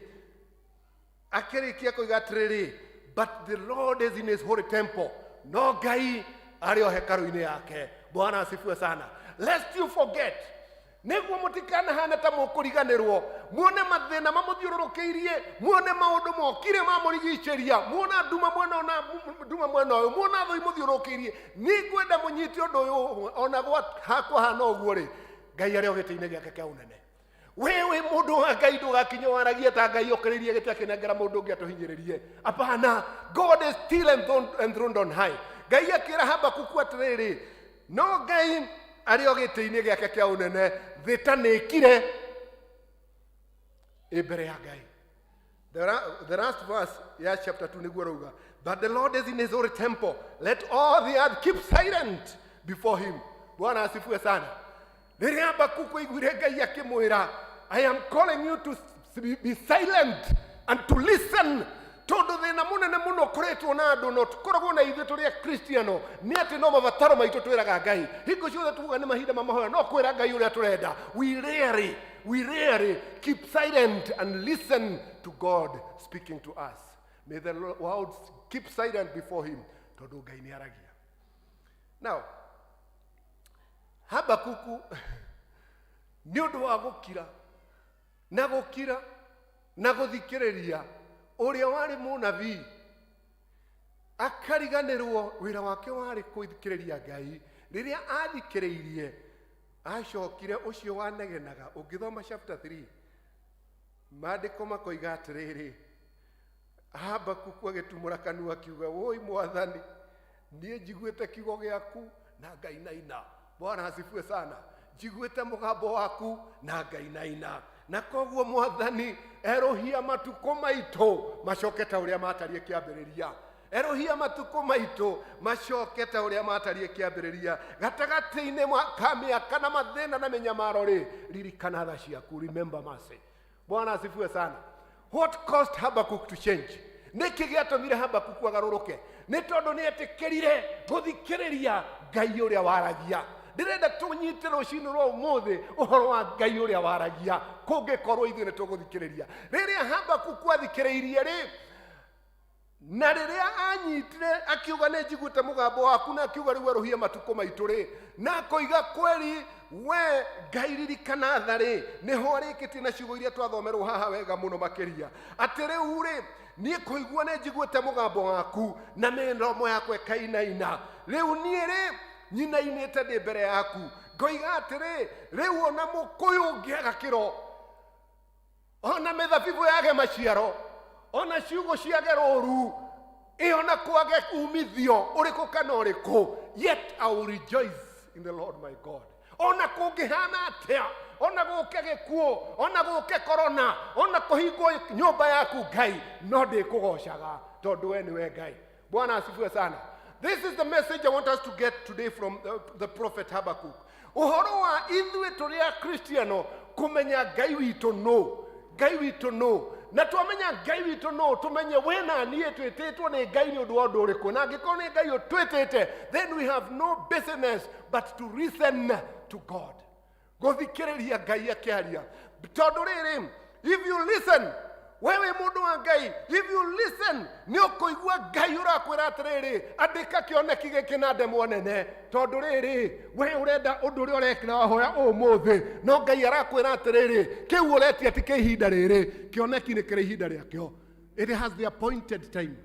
akĩrĩkia koiga atĩrĩrĩ, "But the Lord is in his holy temple," no Ngai arĩ o hekarũ-inĩ yake. Bwana asifiwe sana. Lest you forget, nĩguo mũtikanahane ta mũkũriganĩrwo, muone mathĩna mamũthiũrũrũkĩirie, muone maũndũ mokire mamũrigicĩria, muona nduma mwena ũyũ na nduma mwena ũyũ, muona thũ imũthiũrũrũkĩirie. Nĩ ngwenda mũnyite ũndũ ũyũ ũmwe, ona kwahana ũguo rĩ, Ngai arĩ o gĩtĩ-inĩ gĩake kĩa ũnene. We wĩ mũndũ wa Ngai, ndũgakinya waragie ta Ngai okĩrĩirie gĩtĩ akĩnengera mũndũ ũngĩ atũhinyĩrĩrie. Hapana, God is still enthroned on high. Ngai akĩra Habakuku atĩrĩrĩ, no Ngai arĩ o gĩtĩ-inĩ gĩake kĩa ũnene, thĩ ta nĩkire ĩ mbere ya Ngai. The last verse ya chapter 2 nĩguo rauga, "But the Lord is in his holy temple, let all the earth keep silent before him." Bwana asifiwe sana. Rĩrĩa Habakuku aiguire Ngai akĩmwĩra, "I am calling you to be silent and to listen Tondũ thĩna mũnene mũno ũkoretwo na andũ no tũkoragwo na ithuĩ tũrĩ akristiano nĩ atĩ no mabataro maitũ twĩraga Ngai. Hingo ciothe tuuga nĩ mahinda ma mahoya no kwĩra Ngai ũrĩa tũrenda. We rarely keep silent and listen to God speaking to us. May the world keep silent before him, tondũ Ngai nĩ aragia. Now Habakuku, nĩ ũndũ wa gũkira na gũkira na gũthikĩrĩria ũrĩa warĩ mũnabii, akariganĩrwo wĩra wake warĩ kũthikĩrĩria Ngai. Rĩrĩa athikĩrĩirie, acokire ũcio wanegenaga. Ũngĩthoma chapter 3, maandĩko makoiga atĩrĩrĩ, Habakuku agĩtumũra kanua akiuga, "Wũi Mwathani, niĩ njiguĩte kiugo gĩaku na ngainaina." Bwana asifiwe sana. "Njiguĩte mũgambo waku na ngainaina, na koguo Mwathani, erũhia matukũ maitũ macoke ta ũrĩa matariĩ kĩambĩrĩria. Erũhia matukũ maitũ macoke ta ũrĩa matariĩ kĩambĩrĩria. Gatagatĩ-inĩ ka mĩaka na mathĩna na mĩnyamaro rĩ, ririkana tha ciaku." Remember mercy. Bwana asifiwe sana. What caused Habakkuk to change? Nĩkĩ gĩatũmire Habakuku agarũrũke? Nĩ tondũ nĩ etĩkĩrire gũthikĩrĩria Ngai ũrĩa waragia. Ndĩrenda tũnyite rũcinĩ rwa ũmũthĩ ũhoro wa Ngai ũrĩa waragia, kũngĩkorwo ithuĩ nĩ tũgũthikĩrĩria. Rĩrĩa Habakuku athikĩrĩirie rĩ, na rĩrĩa anyitire akiuga, "Nĩ njiguĩte mũgambo waku," na akiuga, "Rĩu erũhie matukũ maitũ" rĩ, na akoiga, "Kweri we Ngai, ririkana tha" rĩ, nĩho arĩkĩtie na ciugo iria twathomerwo haha wega mũno makĩria, atĩ rĩu rĩ, niĩ kũigua nĩ njiguĩte mũgambo waku na mĩromo yakwa ĩkainaina. Rĩu niĩ rĩ, nyinainĩte ndĩ mbere yaku, ngoiga atĩrĩ, rĩu ona mũkũyũ ũngĩaga kĩro, ona mĩthabibũ yage maciaro, ona ciugo ciage rũru, ĩ ona kwage umithio ũrĩkũ kana ũrĩkũ, yet I will rejoice in the Lord my God. Ona kũngĩhana atĩa, ona gũke gĩkuũ, ona gũke korona, ona kũhingwo nyũmba yaku, Ngai, no ndĩkũgocaga, tondũ we nĩwe Ngai. Bwana asifiwe sana. This is the message I want us to get today from the prophet Habakkuk, ũhoro wa ithuĩ tũrĩ akristiano kũmenya Ngai witũ no, Ngai witũ no, na twamenya Ngai witũ no, tũmenye we na niĩ twĩtĩtwo nĩ Ngai nĩ ũndũ wa ũndũ ũrĩkũ. Na angĩkorwo nĩ Ngai ũtwĩtĩte, then we have no business but to listen to God, gũthikĩrĩria Ngai akĩaria. Tondũ rĩrĩ, if you listen, we wĩ mũndũ wa Ngai, if you listen, nĩ ũkũigua Ngai ũrakwĩra atĩrĩrĩ, "Andĩka kĩoneki gĩkĩ na ndemwa nene," tondũ rĩrĩ, we ũrenda ũndũ ũrĩa ũrekĩra wahoya ũmũthĩ, no Ngai arakwĩra atĩrĩrĩ, kĩu ũretia ti kĩa ihinda rĩrĩ. Kĩoneki nĩ kĩrĩ ihinda rĩakĩo. It has the appointed time.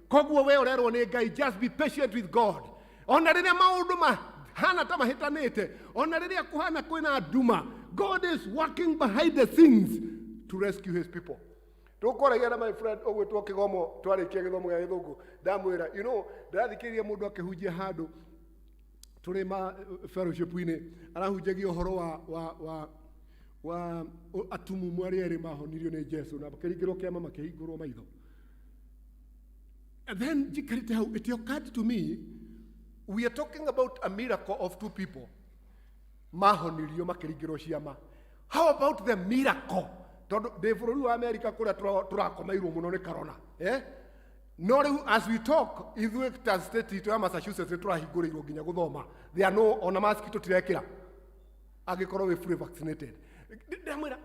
Koguo we ũrerwo nĩ Ngai, just be patient with God. Ona rĩrĩa maũndũ mahana ta mahĩtanĩte, ona rĩrĩa kũhana kwĩna nduma, God is working behind the scenes to rescue his people. Tũkwaragia na my friend ũgwĩtwo Kĩgomo, twarĩkia gĩthomo gĩa gĩthũngũ, ndamwĩra, ndĩrathikĩrĩria mũndũ akĩhunjia handũ tũrĩ ma fellowship-inĩ, arahunjagia ũhoro wa atumumu arĩa erĩ mahonirio nĩ Jesu na makĩringĩrwo kĩama, makĩhingũrwo maitho. And then njikarĩte hau, it occurred to me, we are talking about a miracle of two people mahonirio makĩringĩrwo ciama. How about the miracle, tondũ ndĩ bũrũri wa America kũrĩa tũrakomeirwo mũno nĩ corona, eh? No rĩu as we talk, ithuĩ ta state itũ ya Massachusetts nĩ tũrahingũrĩirwo nginya gũthoma. There are no, ona mask tũtirekĩra angĩkorwo wĩ fully vaccinated. Ndamwĩra,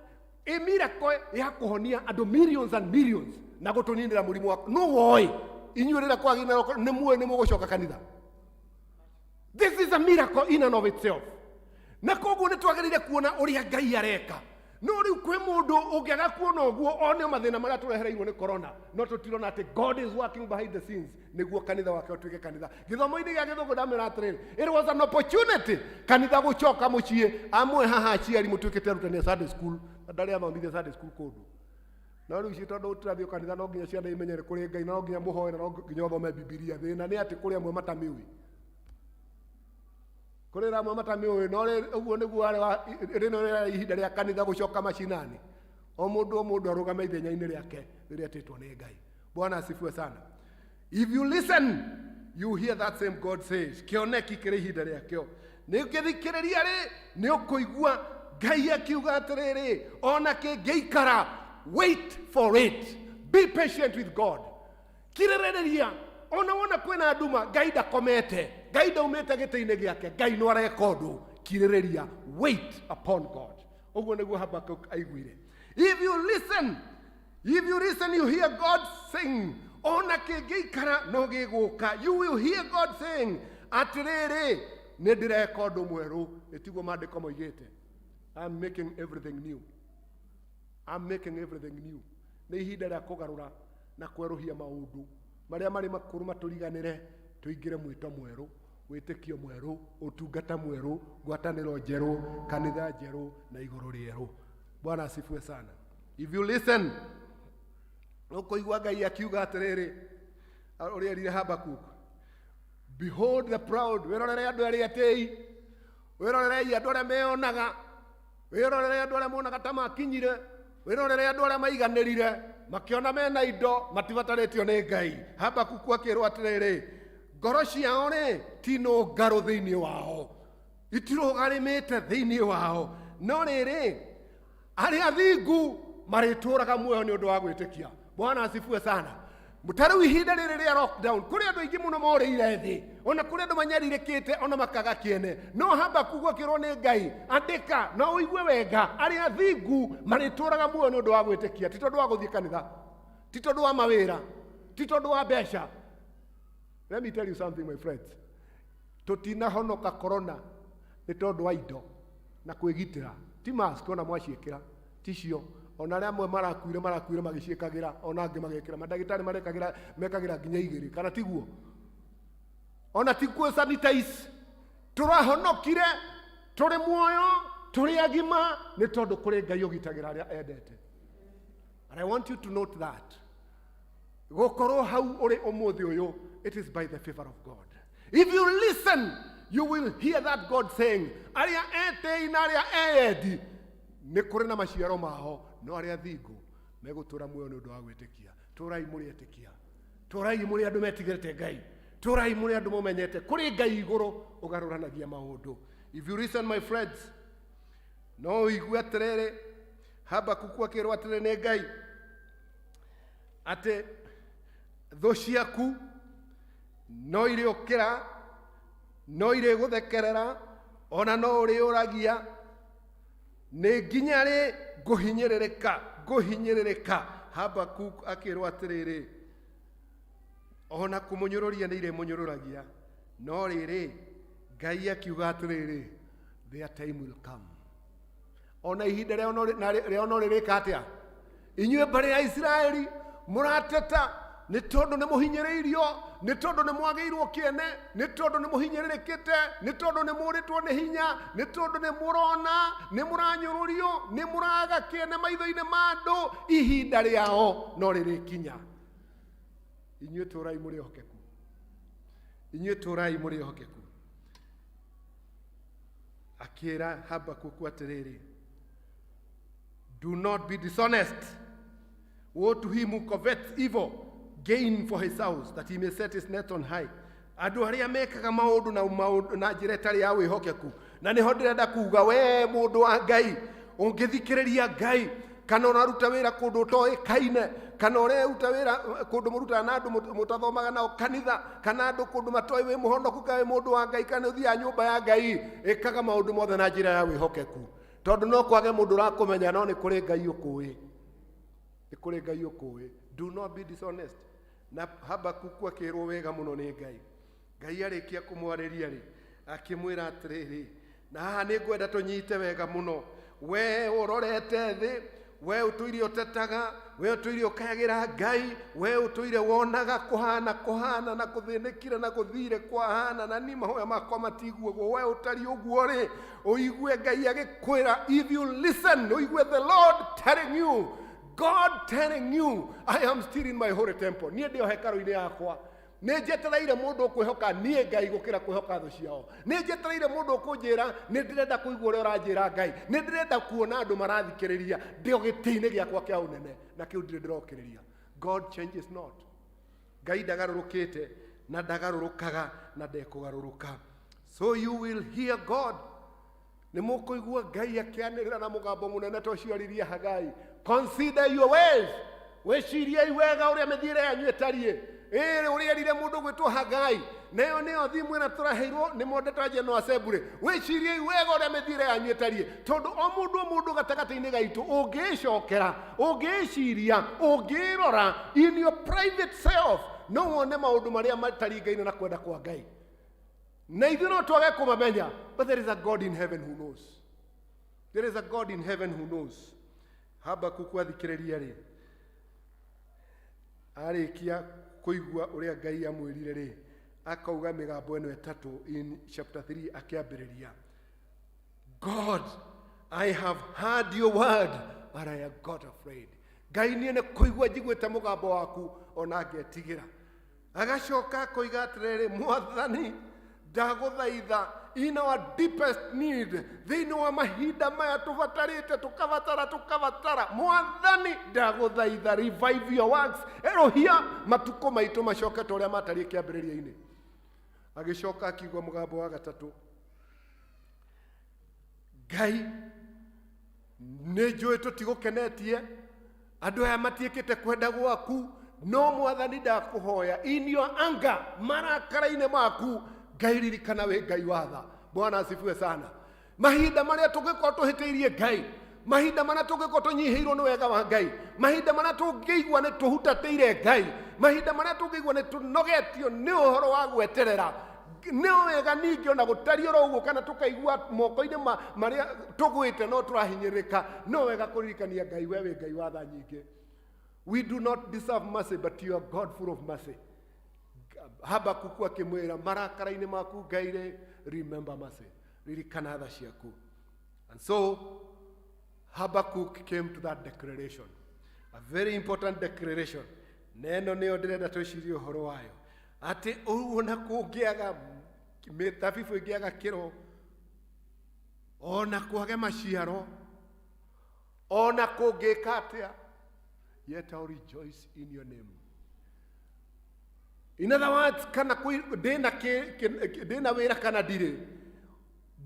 ĩ miracle ya kũhonia andũ millions and millions na gũtũninĩra mũrimũ wa no woĩ, inyuĩ rĩrĩa kwagĩ na nĩ muoĩ nĩ mũgũcoka kanitha? This is a miracle in and of itself. Na koguo nĩ twagĩrĩire kuona ũrĩa Ngai areka. No rĩu kwĩ mũndũ ũngĩaga kuona ũguo, one mathĩna marĩa tũrehereirwo nĩ corona, no tũtirona atĩ God is working behind the scenes nĩguo kanitha wake ũtuĩke kanitha. Gĩthomo-inĩ gĩa gĩthũngũ ndamwĩra atĩrĩrĩ, it was an opportunity kanitha gũcoka mũciĩ. Amwe haha aciari mũtuĩkĩte arutani a Sunday school, andũ arĩa mathomithia Sunday school kũndũ. No rĩu ici tondũ tũrathiĩ kanitha, no nginya ciana imenyere kũrĩ Ngai, na no nginya mũhoe, na no nginya ũthome Bibilia. Thĩna nĩ atĩ kũrĩ amwe matamĩũĩ, kũrĩ amwe matamĩũĩ. No ũguo nĩguo warĩ wa rĩno rĩarĩ ihinda rĩa kanitha gũcoka macinani, o mũndũ o mũndũ arũgame ithenya-inĩ rĩake rĩrĩa etĩtwo nĩ Ngai. Bwana asifiwe sana. If you listen, you hear that same God says, kĩoneki kĩrĩ ihinda rĩakĩo. Nĩ ũngĩthikĩrĩria rĩ, nĩ ũkũigua Ngai akiuga atĩrĩrĩ, ona kĩngĩikara, wait for it, be patient with God. Kirĩrĩria ona wona kwĩna nduma, Ngai ndakomete, Ngai ndaumĩte gĩtĩ-inĩ gĩake, Ngai no areka ũndũ. Kirĩrĩria, wait upon God. Ũguo nĩguo Habakuk aiguire. If you listen, if you listen, you hear God sing. Ona kĩngĩikara no gĩgũka, you will hear God saying, atĩrĩrĩ, nĩ ndĩreka ũndũ mwerũ. Ĩtiguo maandĩko moigĩte? I'm making everything new. I'm making everything new. Nĩ ihinda rĩa kũgarũra na kwerũhia maũndũ marĩa marĩ makũrũ, matũriganĩre, tũingĩre mwĩto mwerũ, wĩtĩkio mwerũ, ũtungata mwerũ, ngwatanĩro njerũ, kanitha njerũ na igũrũ rĩerũ. Bwana asifiwe sana. If you listen, ũkũigua Ngai akiuga atĩrĩrĩ, ũrĩa erire Habakuk, behold the proud, wĩrorere andũ arĩa etĩi, wĩrorerei andũ arĩa meonaga, wĩrorere andũ arĩa monaga ta makinyire, wĩrorere andũ arĩa maiganĩrire makĩona mena indo matibatarĩtio nĩ Ngai. Habakuku akĩrwo atĩrĩrĩ, ngoro ciao rĩ ti nũngarũ thĩinĩ wao, itirũgarĩmĩte thĩinĩ wao, no rĩrĩ, arĩa athingu marĩtũraga muoyo nĩ ũndũ wa gwĩtĩkia. Bwana asifiwe sana. Ta rĩu ihinda rĩrĩ rĩa lockdown, kũrĩ andũ aingĩ mũno morĩire thĩ, ona kũrĩ andũ manyarirĩkĩte ona makaga kĩene, no Habakuku akĩrwo nĩ Ngai, andĩka na ũigue wega, arĩa athingu marĩtũraga muoyo nĩ ũndũ wa gwĩtĩkia, ti tondũ wa gũthiĩ kanitha, ti tondũ wa mawĩra, ti tondũ wa mbeca. Let me tell you something, my friends. Tũtinahonoka corona nĩ tondũ wa indo na kwĩgitĩra, ti mask ona mwaciĩkĩra ticio. Ona arĩa amwe marakuire, marakuire magĩciĩkagĩra, ona angĩ magekĩra. Mandagĩtarĩ marekagĩra, mekagĩra nginya igĩrĩ, kana tiguo? Ona tikuo sanitize. Tũrahonokire tũrĩ muoyo, tũrĩ agima, nĩ tondũ kũrĩ Ngai ũgitagĩra arĩa endete. And I want you to note that gũkorwo hau ũrĩ ũmũthĩ ũyũ, it is by the favor of God. If you listen, you will hear that God saying, arĩa etĩi na arĩa eyendi nĩ kũrĩ na maciaro mao, no arĩa athingu megũtũra muoyo nĩ ũndũ wa gwĩtĩkia. Tũrai mũrĩ etĩkia, tũrai mũrĩ andũ metigĩrĩte Ngai, tũrai mũrĩ andũ mũmenyete kũrĩ Ngai igũrũ ũgarũranagia maũndũ. If you listen, my friends, no ũigue atĩrĩrĩ, Habakuku akĩrwo atĩrĩ nĩ Ngai atĩ thũ ciaku no irĩũkĩra, no irĩgũthekerera, ona no ũrĩũragia nĩ nginya rĩ ngũhinyĩrĩrĩka, ngũhinyĩrĩrĩka. Habakuk akĩrwo atĩrĩrĩ, ona kũmũnyũrũria nĩ irĩmũnyũrũragia, no rĩrĩ, Ngai akiuga atĩrĩrĩ, their time will come. Ona ihinda rĩao rĩao no rĩrĩka atĩa? Inyuĩ mbarĩ ya Isiraeli mũrateta nĩ tondũ nĩ mũhinyĩrĩirio, nĩ tondũ nĩ mwagĩirwo kĩene, nĩ tondũ nĩ mũhinyĩrĩrĩkĩte, nĩ tondũ nĩ mũrĩtwo nĩ hinya, nĩ tondũ nĩ mũrona nĩ mũranyũrũrio, nĩ mũraga kĩene maitho-inĩ ma andũ, ihinda rĩao no rĩrĩkinya. Inyuĩ tũrai mũrĩ ehokeku, inyuĩ tũrai mũrĩ ehokeku. Akĩra Habakuku atĩrĩrĩ, do not be dishonest. Woe to him who covets evil gain for his house, that he may set his net on high. Andũ arĩa mekaga maũndũ na maũndũ na njĩra ĩtarĩ ya wĩhokeku, na nĩho ndĩrenda kuga, we mũndũ wa Ngai ũngĩthikĩrĩria Ngai, kana ũraruta wĩra kũndũ ũtoĩkaine, kana ũreruta wĩra kũndũ mũrutaga na andũ mũtathomaga nao kanitha, kana andũ kũndũ matoĩ wĩ mũhonoku, kana wĩ mũndũ wa Ngai, kana ũthiaga nyũmba ya Ngai, ĩkaga maũndũ mothe na njĩra ya wĩhokeku, tondũ no kwage mũndũ ũrakũmenya, no nĩ kũrĩ Ngai ũkũĩ, nĩ kũrĩ Ngai ũkũĩ. Do not be dishonest. Na Habakuku akĩrwo wega mũno nĩ Ngai. Ngai arĩkia kũmwarĩria rĩ, akĩmwĩra atĩrĩrĩ, na haha nĩ ngwenda tũnyite wega mũno, we ũrorete thĩ, we ũtũire ũtetaga, we ũtũire ũkayagĩra Ngai, we ũtũire wonaga kũhana kũhana na kũthĩnĩkire na gũthire kwahana na ni mahoya makwa matiguagwo, we ũtariĩ ũguo rĩ, ũigue Ngai agĩkwĩra, if you listen, ũigue the Lord telling you, God telling you, I am still in my holy temple. Niĩ ndĩ o hekarũ-inĩ yakwa, nĩ njetereire mũndũ ũkwĩhoka niĩ Ngai gũkĩra kwĩhoka thũ ciao. Nĩ njetereire mũndũ ũkũnjĩra nĩ ndĩrenda kũigua ũrĩa ũranjĩra Ngai, nĩ ndĩrenda kuona andũ marathikĩrĩria ndĩ o gĩtĩ-inĩ gĩakwa kĩa ũnene, na kĩu ndirĩ ndĩrokĩrĩria. God changes not. Ngai ndagarũrũkĩte na ndagarũrũkaga na ndekũgarũrũka. So you will hear God. Nĩ mũkũigua Ngai akĩanĩrĩra na mũgambo mũnene ta ũcio aririe Hagai, consider your ways. Wĩciriei wega ũrĩa mĩthiĩre yanyu ĩtariĩ. Ĩĩ, ũrĩa erire mũndũ gwĩtwo Hagai, nayo nĩyo thimu ĩrĩa tũraheirwo nĩ Mondeta General Assembly. Wĩciriei wega ũrĩa mĩthiĩre yanyu ĩtariĩ, tondũ o mũndũ o mũndũ gatagatĩ-inĩ gaitũ ũngĩĩcokera, ũngĩĩciria, ũngĩĩrora in your private self, no wone maũndũ marĩa mataringaine na kwenda kwa Ngai. Na ithuĩ no twage kũmamenya, but there is a God in heaven who knows. There is a God in heaven who knows. Habakuku athikĩrĩria rĩ, arĩkia kũigua ũrĩa Ngai amwĩrire rĩ, akauga mĩgambo ĩno ĩtatũ in chapter 3 akĩambĩrĩria. God, I have heard your word and I have got afraid. Ngai, niĩ nĩ kũigua njiguĩte mũgambo waku ona ngetigĩra. Agacoka akoiga atĩrĩrĩ, Mwathani, ndagũthaitha, in our deepest need, thĩinĩ wa mahinda maya tũbatarĩte, tũkabatara, tũkabatara, Mwathani, ndagũthaitha, revive your works, erũhia matukũ maitũ macoke ta ũrĩa matariĩ kĩambĩrĩria-inĩ. Agĩcoka akiuga mũgambo wa gatatũ, Ngai, nĩ njũĩ tũtigũkenetie, andũ aya matiĩkĩte kwenda gwaku, no Mwathani ndakũhoya, in your anger, marakara-inĩ maku, Ngai ririkana wĩ Ngai wa tha. Bwana asifiwe sana. Mahinda marĩa tũngĩkorwo tũhĩtĩirie Ngai, mahinda marĩa tũngĩkorwo tũnyihĩirwo nĩ wega wa Ngai, mahinda marĩa tũngĩigua nĩ tũhutatĩire Ngai, mahinda marĩa tũngĩigua nĩ tũnogetio nĩ ũhoro wa gweterera, nĩ wega ningĩ ona gũtariĩ oro ũguo, kana tũkaigua moko-inĩ marĩa tũgwĩte no tũrahinyĩrĩrĩka, no wega kũririkania Ngai, we wĩ Ngai wa tha nyingĩ. We do not deserve mercy, but you are God full of mercy. Habakuku akĩmwĩra, marakara-inĩ maku Ngai rĩ, remember mercy, ririkana tha ciaku. And so Habakkuk came to that declaration, a very important declaration. Na ĩno nĩyo ndĩrenda twĩcirie ũhoro wayo, atĩ ũguo na kũngĩaga mĩthabibũ ĩngĩaga kĩro, ona kwage maciaro, ona kũngĩka atĩa, yet I'll rejoice in your name. In other words, kana ndĩna ndĩna wĩra kana ndirĩ,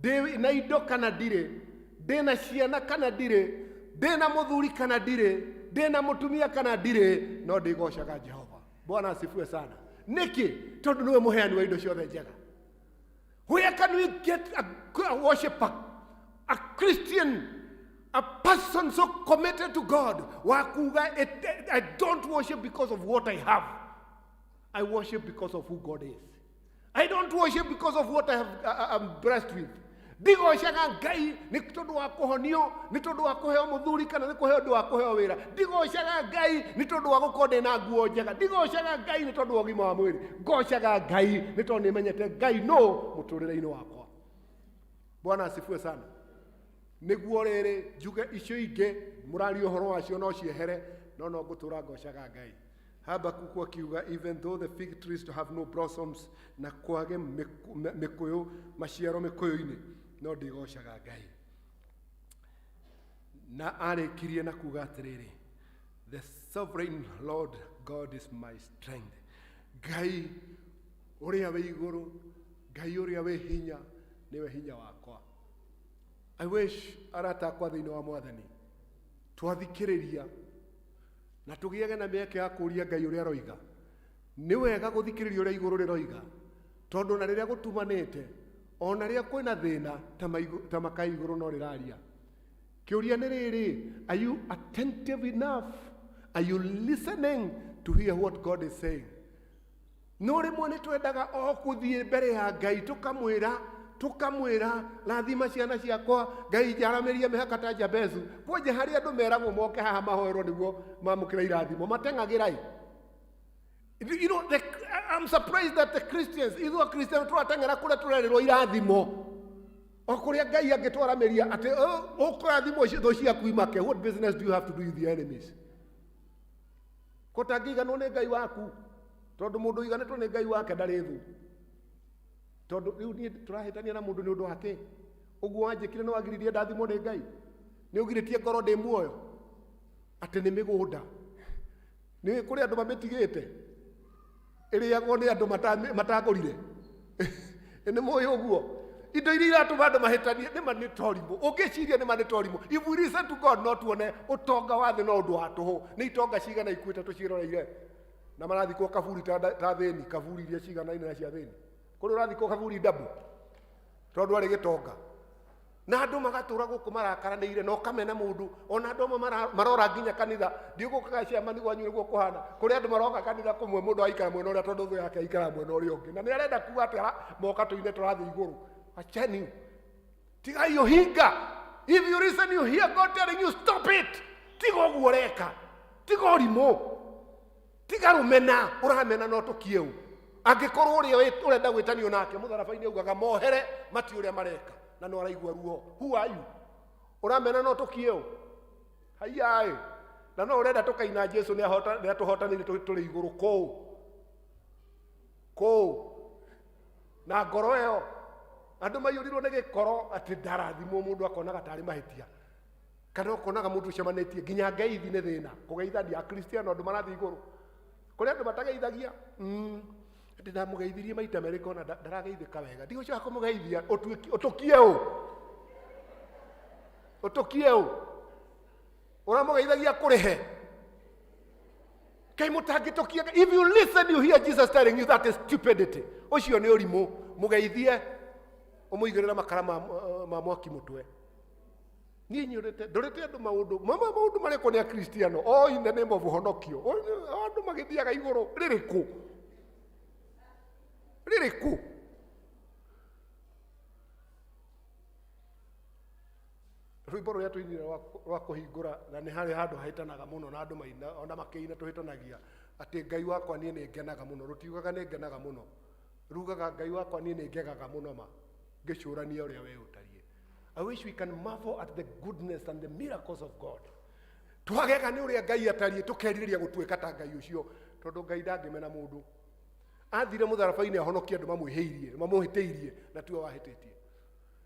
ndĩ na indo kana ndirĩ, ndĩna ciana kana ndirĩ, ndĩna mũthuri kana ndirĩ, ndĩna mũtumia kana ndirĩ, no ndĩgocaga Jehova. Bwana asifiwe sana. Nĩkĩ? Tondũ nĩwe mũheani wa indo ciothe njega. Where can we get a worshiper, a Christian, a person so committed to God, wa kuga, I don't worship because of what I have. I worship because of who God is. I don't worship because of what I'm blessed with. Ndigocaga Ngai nĩ tondũ wa kũhonio, nĩ tondũ wa kũheo mũthuri, kana nĩ kũheo ũndũ wa kũheo wĩra. Ndigocaga Ngai nĩ tondũ wa gũkorwo ndĩ na nguo njega. Ndigocaga Ngai nĩ tondũ wa ũgima wa mwĩrĩ. Ngocaga Ngai nĩ tondũ nĩmenyete Ngai no mũtũrĩre-inĩ wakwa. Bwana asifiwe sana. Nĩguo rĩrĩ njuge icio ingĩ mũraria ũhoro wacio no ciehere, no no ngũtũra ngocaga Ngai. Habakuku akiuga, even though the fig trees to have no blossoms, na kwage mĩkũyũ, maciaro mĩkũyũ-inĩ, no ndigocaga Ngai. Na arĩkirie na kuga atĩrĩrĩ, the sovereign Lord God is my strength. Ngai ũrĩa wĩ igũrũ, Ngai ũrĩa wĩ hinya, nĩwe hinya wakwa. I wish arata akwa thĩinĩ wa Mwathani twathikĩrĩria na tũgĩage na mĩeke ya kũũria Ngai ũrĩa aroiga. Nĩ wega gũthikĩrĩria ũrĩa igũrũ rĩroiga, tondũ na rĩrĩa gũtumanĩte, ona rĩrĩa kwĩna thĩna, ta makai igũrũ no rĩraria. Kĩũria nĩ rĩrĩ, are you attentive enough? Are you listening to hear what God is saying? No rĩmwe nĩ twendaga o kũthiĩ mbere ya Ngai tũkamwĩra, tũkamwĩra, rathima ciana ciakwa, Ngai njaramĩrie mĩhaka ta Jabezu. Kwanja harĩa andũ meragwo moke haha mahoerwo nĩguo mamũkĩre irathimo, mateng'agĩra ĩ. I'm surprised that the Christians, ithuĩ Christians tũrateng'era kũrĩa tũrerĩrwo irathimo. O kũrĩa Ngai angĩtwaramĩria atĩ, oh, ũkũrathimwo thũ ciaku imake. What business do you have to do with the enemies? Ko tangĩiganwo nĩ Ngai waku, tondũ mũndũ ũiganĩtwo nĩ Ngai wake ndarĩ thũ. Tondũ rĩu niĩ tũrahĩtania na mũndũ nĩ ũndũ wa kĩ? Ũguo wanjĩkire nĩ wagiririe ndathimwo nĩ Ngai? Nĩ ũgirĩtie ngorwo ndĩ muoyo? Atĩ nĩ mĩgũnda. Nĩ kũrĩ andũ mamĩtigĩte ĩrĩagwo nĩ andũ matagũrire. Nĩ mũĩ ũguo? Indo iria iratũma andũ mahĩtanie nĩ ma nĩ torimũ. Ũngĩciria nĩ ma nĩ torimũ. If we listen to God, no tuone ũtonga wa thĩ no ũndũ wa tũhũ. Nĩ itonga cigana ikuĩte tũciĩroreire? Na marathikwo kaburi ta ta thĩni, kaburi iria ciganaine na cia thĩni. Kũrĩ ũrathikwo kaburi ndabu tondũ arĩ gĩtonga. Na andũ magatũra gũkũ marakaranĩire na ũkamena mũndũ. Ona andũ amwe marora nginya kanitha. Ndiũgũkaga ciamani gwanyu nĩguo kũhana. Kũrĩ andũ maroka kanitha kũmwe mũndũ aikara mwena ũrĩa tondũ thũ yake aikara mwena ũrĩa ũngĩ. Na nĩ arenda kuga atĩ moka tũine tũrathiĩ igũrũ. Acheni. Tigai ũhinga. If you listen, you hear God telling you, stop it. Tiga ũguo ũreka. Tiga ũrimũ. Tiga rũmena. Ũramena no tũkie ũ. Angĩkorwo ũrĩa ũrenda gwĩtanio nake mũtharaba-inĩ augaga mohere mati ũrĩa mareka na no araigua ruo. Who are you? Ũramena no tũkie ũ. Haiya-ĩ. Na no ũrenda tũkaina Jesu nĩ atũhotanĩire tũrĩ igũrũ kũu. Kũu. Na ngoro ĩyo andũ maiyũrirwo nĩ gĩkoro atĩ ndarathimwo mũndũ akonaga tarĩ mahĩtia. Kana ũkonaga mũndũ ũcemanĩtie nginya ngeithi nĩ thĩna. Kũgeithania Akristiano andũ marathiĩ igũrũ. Kũrĩ andũ matageithagia. Ndĩ ndamũgeithirie maita merĩ ngona ndarageithĩka wega. Ndigũcoka kũmũgeithia ũtũkie ũ. Ũtũkie ũ. Ũramũgeithagia kũrĩhe. Kai mũtangĩtũkia. If you listen, you hear Jesus telling you that is stupidity. Ũcio nĩ ũrimũ. Mũgeithie ũmũigĩrĩre makara ma mwaki mũtwe. Niĩ nyũrĩte, ndũrĩte andũ maũndũ, mama maũndũ marekwo nĩ Akristiano, all in the name of ũhonokio. Andũ magĩthiaga igũrũ, rĩrĩkũ? Rĩrĩkũ? Rwĩmbo rũrĩa tũinire rwa kũhingũra, na nĩ harĩ handũ hahĩtanaga mũno na andũ maina, ona makĩina tũhĩtanagia, atĩ Ngai wakwa niĩ nĩ ngenaga mũno. Rũtiugaga nĩ ngenaga mũno. Rugaga Ngai wakwa niĩ nĩ ngegaga mũno ma, ngĩcũrania ũrĩa we ũtariĩ. I wish we can marvel at the goodness and the miracles of God. Twagega nĩ ũrĩa Ngai atariĩ, tũkerirĩria gũtuĩka ta Ngai ũcio, tondũ Ngai ndangĩmena mũndũ. Athire mũtharaba-inĩ ahonokie andũ mamwĩhĩirie, mamũhĩtĩirie, na tiwe wahĩtĩtie.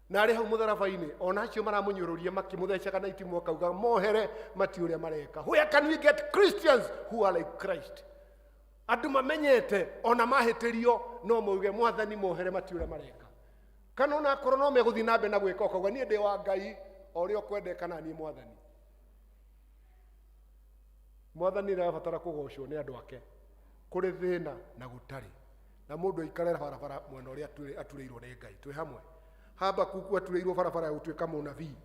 Na arĩ hau mũtharaba-inĩ, ona acio maramũnyũrũria makĩmũthecaga na itimũ akauga mohere mati ũrĩa mareka. Where can we get Christians who are like Christ? Andũ mamenyete ona mahĩtĩrio no mauge mwathani mohere mati ũrĩa mareka. Kana ona akorwo no megũthiĩ na mbere na gwĩka ũkauga niĩ ndĩ wa Ngai o ũrĩa ũkwendeka na niĩ mwathani. Mwathani nĩ arabatara kũgocwo nĩ andũ ake. Kũrĩ thĩna na gũtarĩ. Na mũndũ aikare barabara mwena ũrĩa aturĩirwo nĩ Ngai. Twĩ hamwe. Habakuku aturĩirwo barabara ya gũtuĩka mũnabii.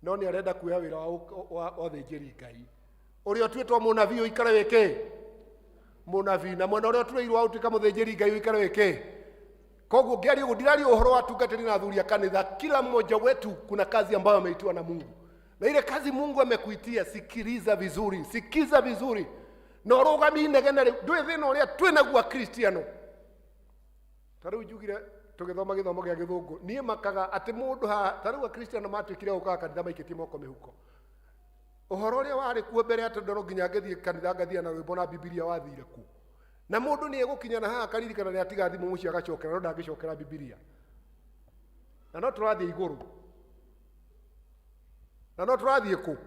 No nĩ arenda kuoya wĩra wa ũthĩnjĩri Ngai. Ũrĩa ũtuĩtwo mũnabii ũikare wĩkĩ? Mũnabii. Na mwena ũrĩa ũturĩirwo wa gũtuĩka mũthĩnjĩri Ngai ũikare wĩkĩ? Koguo ngĩaria ũguo ndiraria ũhoro wa atungatĩri na athuri a kanitha. Kila mmoja wetu kuna kazi ambayo ameitiwa na Mungu. Na ile kazi Mungu amekuitia, sikiliza vizuri, sikiza vizuri. Na ũrũgamie inegene rĩu. Ndũĩ thĩna ũrĩa twĩ naguo Akristiano. Ta rĩu njugire tũgĩthoma gĩthomo gĩa gĩthũngũ, niĩ makaga atĩ mũndũ haha, ta rĩu Akristiano matuĩkire gũkaga kanitha maikĩtie moko mĩhuko. Ũhoro ũrĩa warĩ kuo mbere atĩ ndoro nginya ngĩthiĩ kanitha ngathiĩ na rwĩmbo na Bibilia wathire kũ. Na mũndũ nĩ egũkinya na haha akaririkana nĩ atiga thimũ mũciĩ agacokera, no ndangĩcokera Bibilia. Na no tũrathiĩ igũrũ. Na no tũrathiĩ kũ?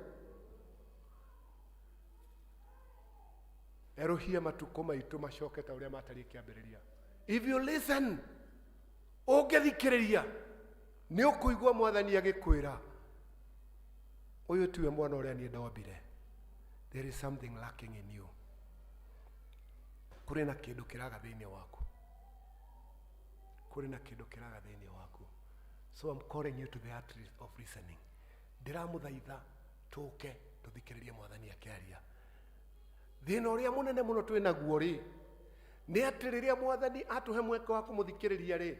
Erũhia matukũ maitũ macoke ta ũrĩa matariĩ kĩambĩrĩria. If you listen, ũngĩthikĩrĩria, nĩ ũkũigua mwathani agĩkwĩra, ũyũ tiwe mwana ũrĩa niĩ ndombire. There is something lacking in you. Kũrĩ na kĩndũ kĩraga thĩinĩ waku. Kũrĩ na kĩndũ kĩraga thĩinĩ waku. So I'm calling you to the art of listening. Ndĩramũthaitha tũke tũthikĩrĩrie mwathani akĩaria. Thĩna ũrĩa mũnene mũno twĩ naguo rĩ, nĩ atĩ rĩrĩa mwathani atũhe mweke wa kũmũthikĩrĩria rĩ,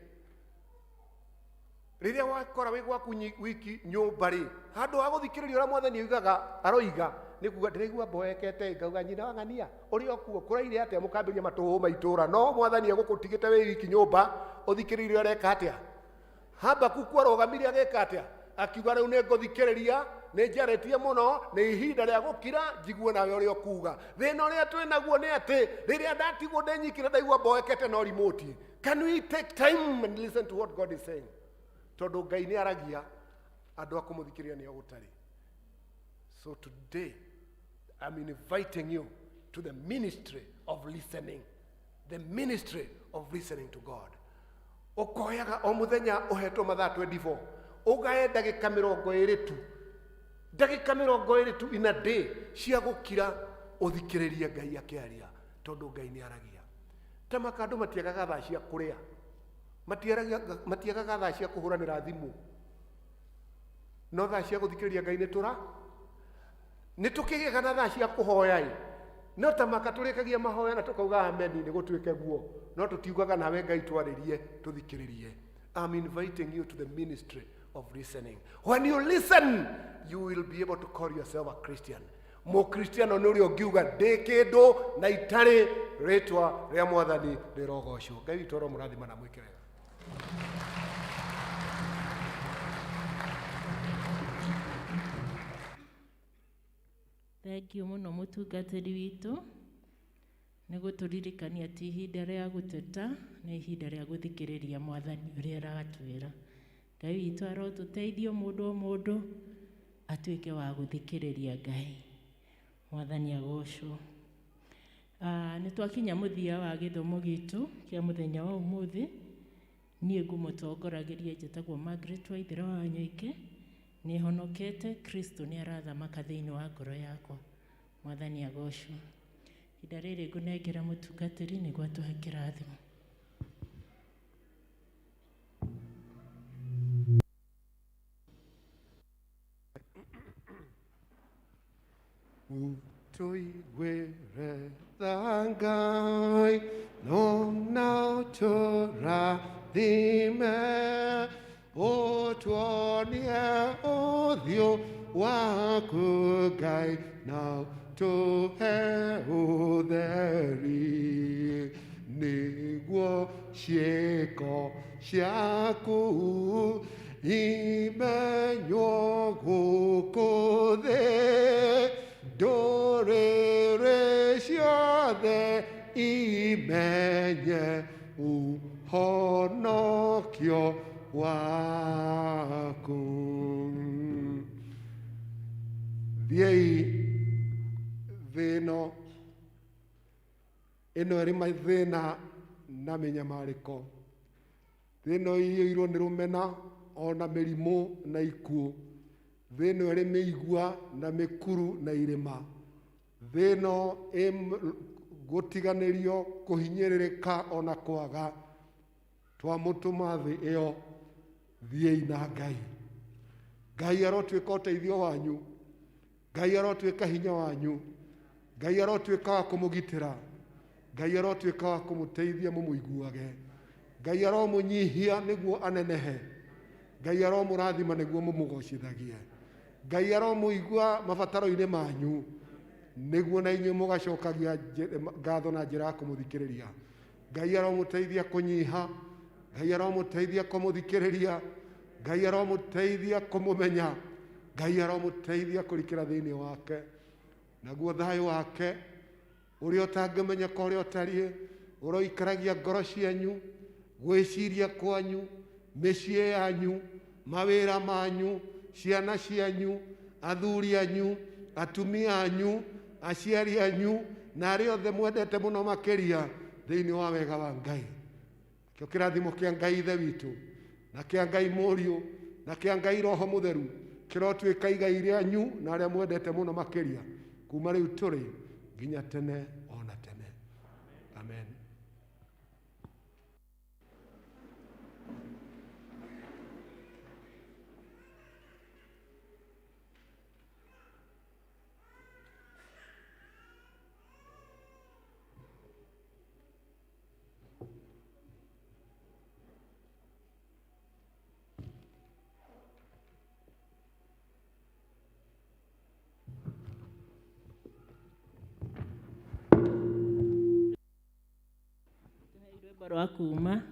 rĩrĩa wakora wĩ gwaku wiki nyũmba rĩ, handũ ha gũthikĩrĩria ũrĩa mwathani oigaga, aroiga, nĩ kuga ndĩraigua mboekete, ngauga nyina wa ng'ania, ũrĩ o kuo, kũraire atĩa, mũkambĩrĩria matũhũhũ ma itũũra, no mwathani egũkũtigĩte wĩ wiki nyũmba, ũthikĩrĩrie ũreka atĩa. Habakuku arũgamire agĩka atĩa? Akiuga rĩu nĩ ngũthikĩrĩria, nĩ njarĩtie mũno, nĩ ihinda rĩa gũkira, njigue nawe ũrĩa ũkuga. Thĩna ũrĩa twĩ naguo nĩ atĩ, rĩrĩa ndatigwo ndĩ nyiki na ndaigua mboekete no remote. Can we take time and listen to what God is saying? Tondũ Ngai nĩ aragia, andũ a kũmũthikĩrĩria nĩo gũtarĩ. So today, I'm inviting you to the ministry of listening. The ministry of listening to God. Ũkoyaga o mũthenya ũhetwo mathaa 24, ũgae ndagĩka mĩrongo ĩrĩ tu. Ndagĩka mĩrongo ĩrĩ tu in a day cia gũkira ũthikĩrĩrie Ngai akĩaria. Tondu Ngai nĩ aragia. Ta makandũ matiagaga thaa cia kũrĩa, matiagaga thaa cia kũhũranĩra thimũ, no thaa cia gũthikĩrĩria Ngai nĩ tũra nĩ tũkĩgĩaga na thaa cia kũhoya ĩ, no ta maka tũrĩkagia mahoya na tũkauga ameni nĩ gũtuĩke guo, no tũtiugaga nawe Ngai twarĩrie tũthikĩrĩrie. I'm inviting you to the ministry of listening. When you listen, you will be able to call yourself a Christian. Mũkristiano nĩ ũrĩa ũngiuga ndĩ kĩndũ na itarĩ, rĩtwa rĩa Mwathani rĩrogocwo. Ngai witũ aromũrathima na mwĩke wega. Thank you mũno mũtungatĩri witũ nĩ gũtũririkania ti ihinda rĩa gũteta, nĩ ihinda rĩa gũthikĩrĩria Mwathani ũrĩa aratwĩra. Ngai witũ arotũteithio mũndũ o mũndũ atuĩke wa gũthikĩrĩria Ngai. Mwathani agocwo. Nĩ twakinya mũthia wa gĩthomo gitũ kĩa mũthenya wa ũmũthĩ. Niĩ ngũmũtongoragĩria njĩtagwo Margaret Waithera wa Wanyoike. Nĩ honokete, Kristo nĩ arathamaka thĩinĩ wa ngoro yakwa. Mwathani agocwo. Ihinda rĩrĩ ngũnengera mũtungatĩri nĩguo atũhe kĩrathimo. Tuiguĩre tha Ngai, no na ũtũrathime, ũtuonie ũthiũ waku Ngai, na ũtũhe ũtheri, nĩguo ciĩko ciaku imenywo gũkũ thĩ, ndũrĩrĩ ciothe imenye ũhonokio waku. Thiĩi thĩ ĩno, ĩno ĩrĩ mathĩna na mĩnyamarĩko, thĩ ĩno ĩiyũirwo nĩ rũmena ona mĩrimũ na ikuũ, thĩ ĩno ĩrĩ mĩigua na mĩkuru na irĩma, thĩ ĩno ĩ gũtiganĩrio, kũhinyĩrĩrĩka ona kwaga. Twamũtũma thĩ ĩyo, thiĩi na Ngai. Ngai arotuĩka ũteithio wanyu, Ngai arotuĩka hinya wanyu, Ngai arotuĩka wa kũmũgitĩra, Ngai arotuĩka wa kũmũteithia mũmũiguage, Ngai aromũnyihia nĩguo anenehe, Ngai aromũrathima nĩguo mũmũgocithagie, Ngai aromũigua mabataro-inĩ manyu nĩguo na inyuĩ mũgacokagia ngatho na njĩra ya kũmũthikĩrĩria. Ngai aromũteithia kũnyiha, Ngai aromũteithia kũmũthikĩrĩria, Ngai aromũteithia kũmũmenya, Ngai aromũteithia kũrikĩra thĩinĩ wake, naguo thayũ wake ũrĩa ũtangĩmenyeka ũrĩa ũtariĩ ũroikaragia ngoro cianyu, gwĩciria kwanyu, mĩciĩ yanyu, mawĩra manyu, ciana cianyu, athuri anyu, atumia anyu, aciari anyu, na arĩa othe mwendete mũno makĩria thĩinĩ wa wega wa Ngai. Kĩo kĩrathimo kĩa Ngai Ithe witũ na kĩa Ngai Mũriũ na kĩa Ngai Roho Mũtheru kĩrotuĩka igai rĩanyu na arĩa mwendete mũno makĩria kuma rĩu tũrĩ nginya tene ona tene. Amen. Rwĩmbo rwa kuma.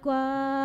Kwa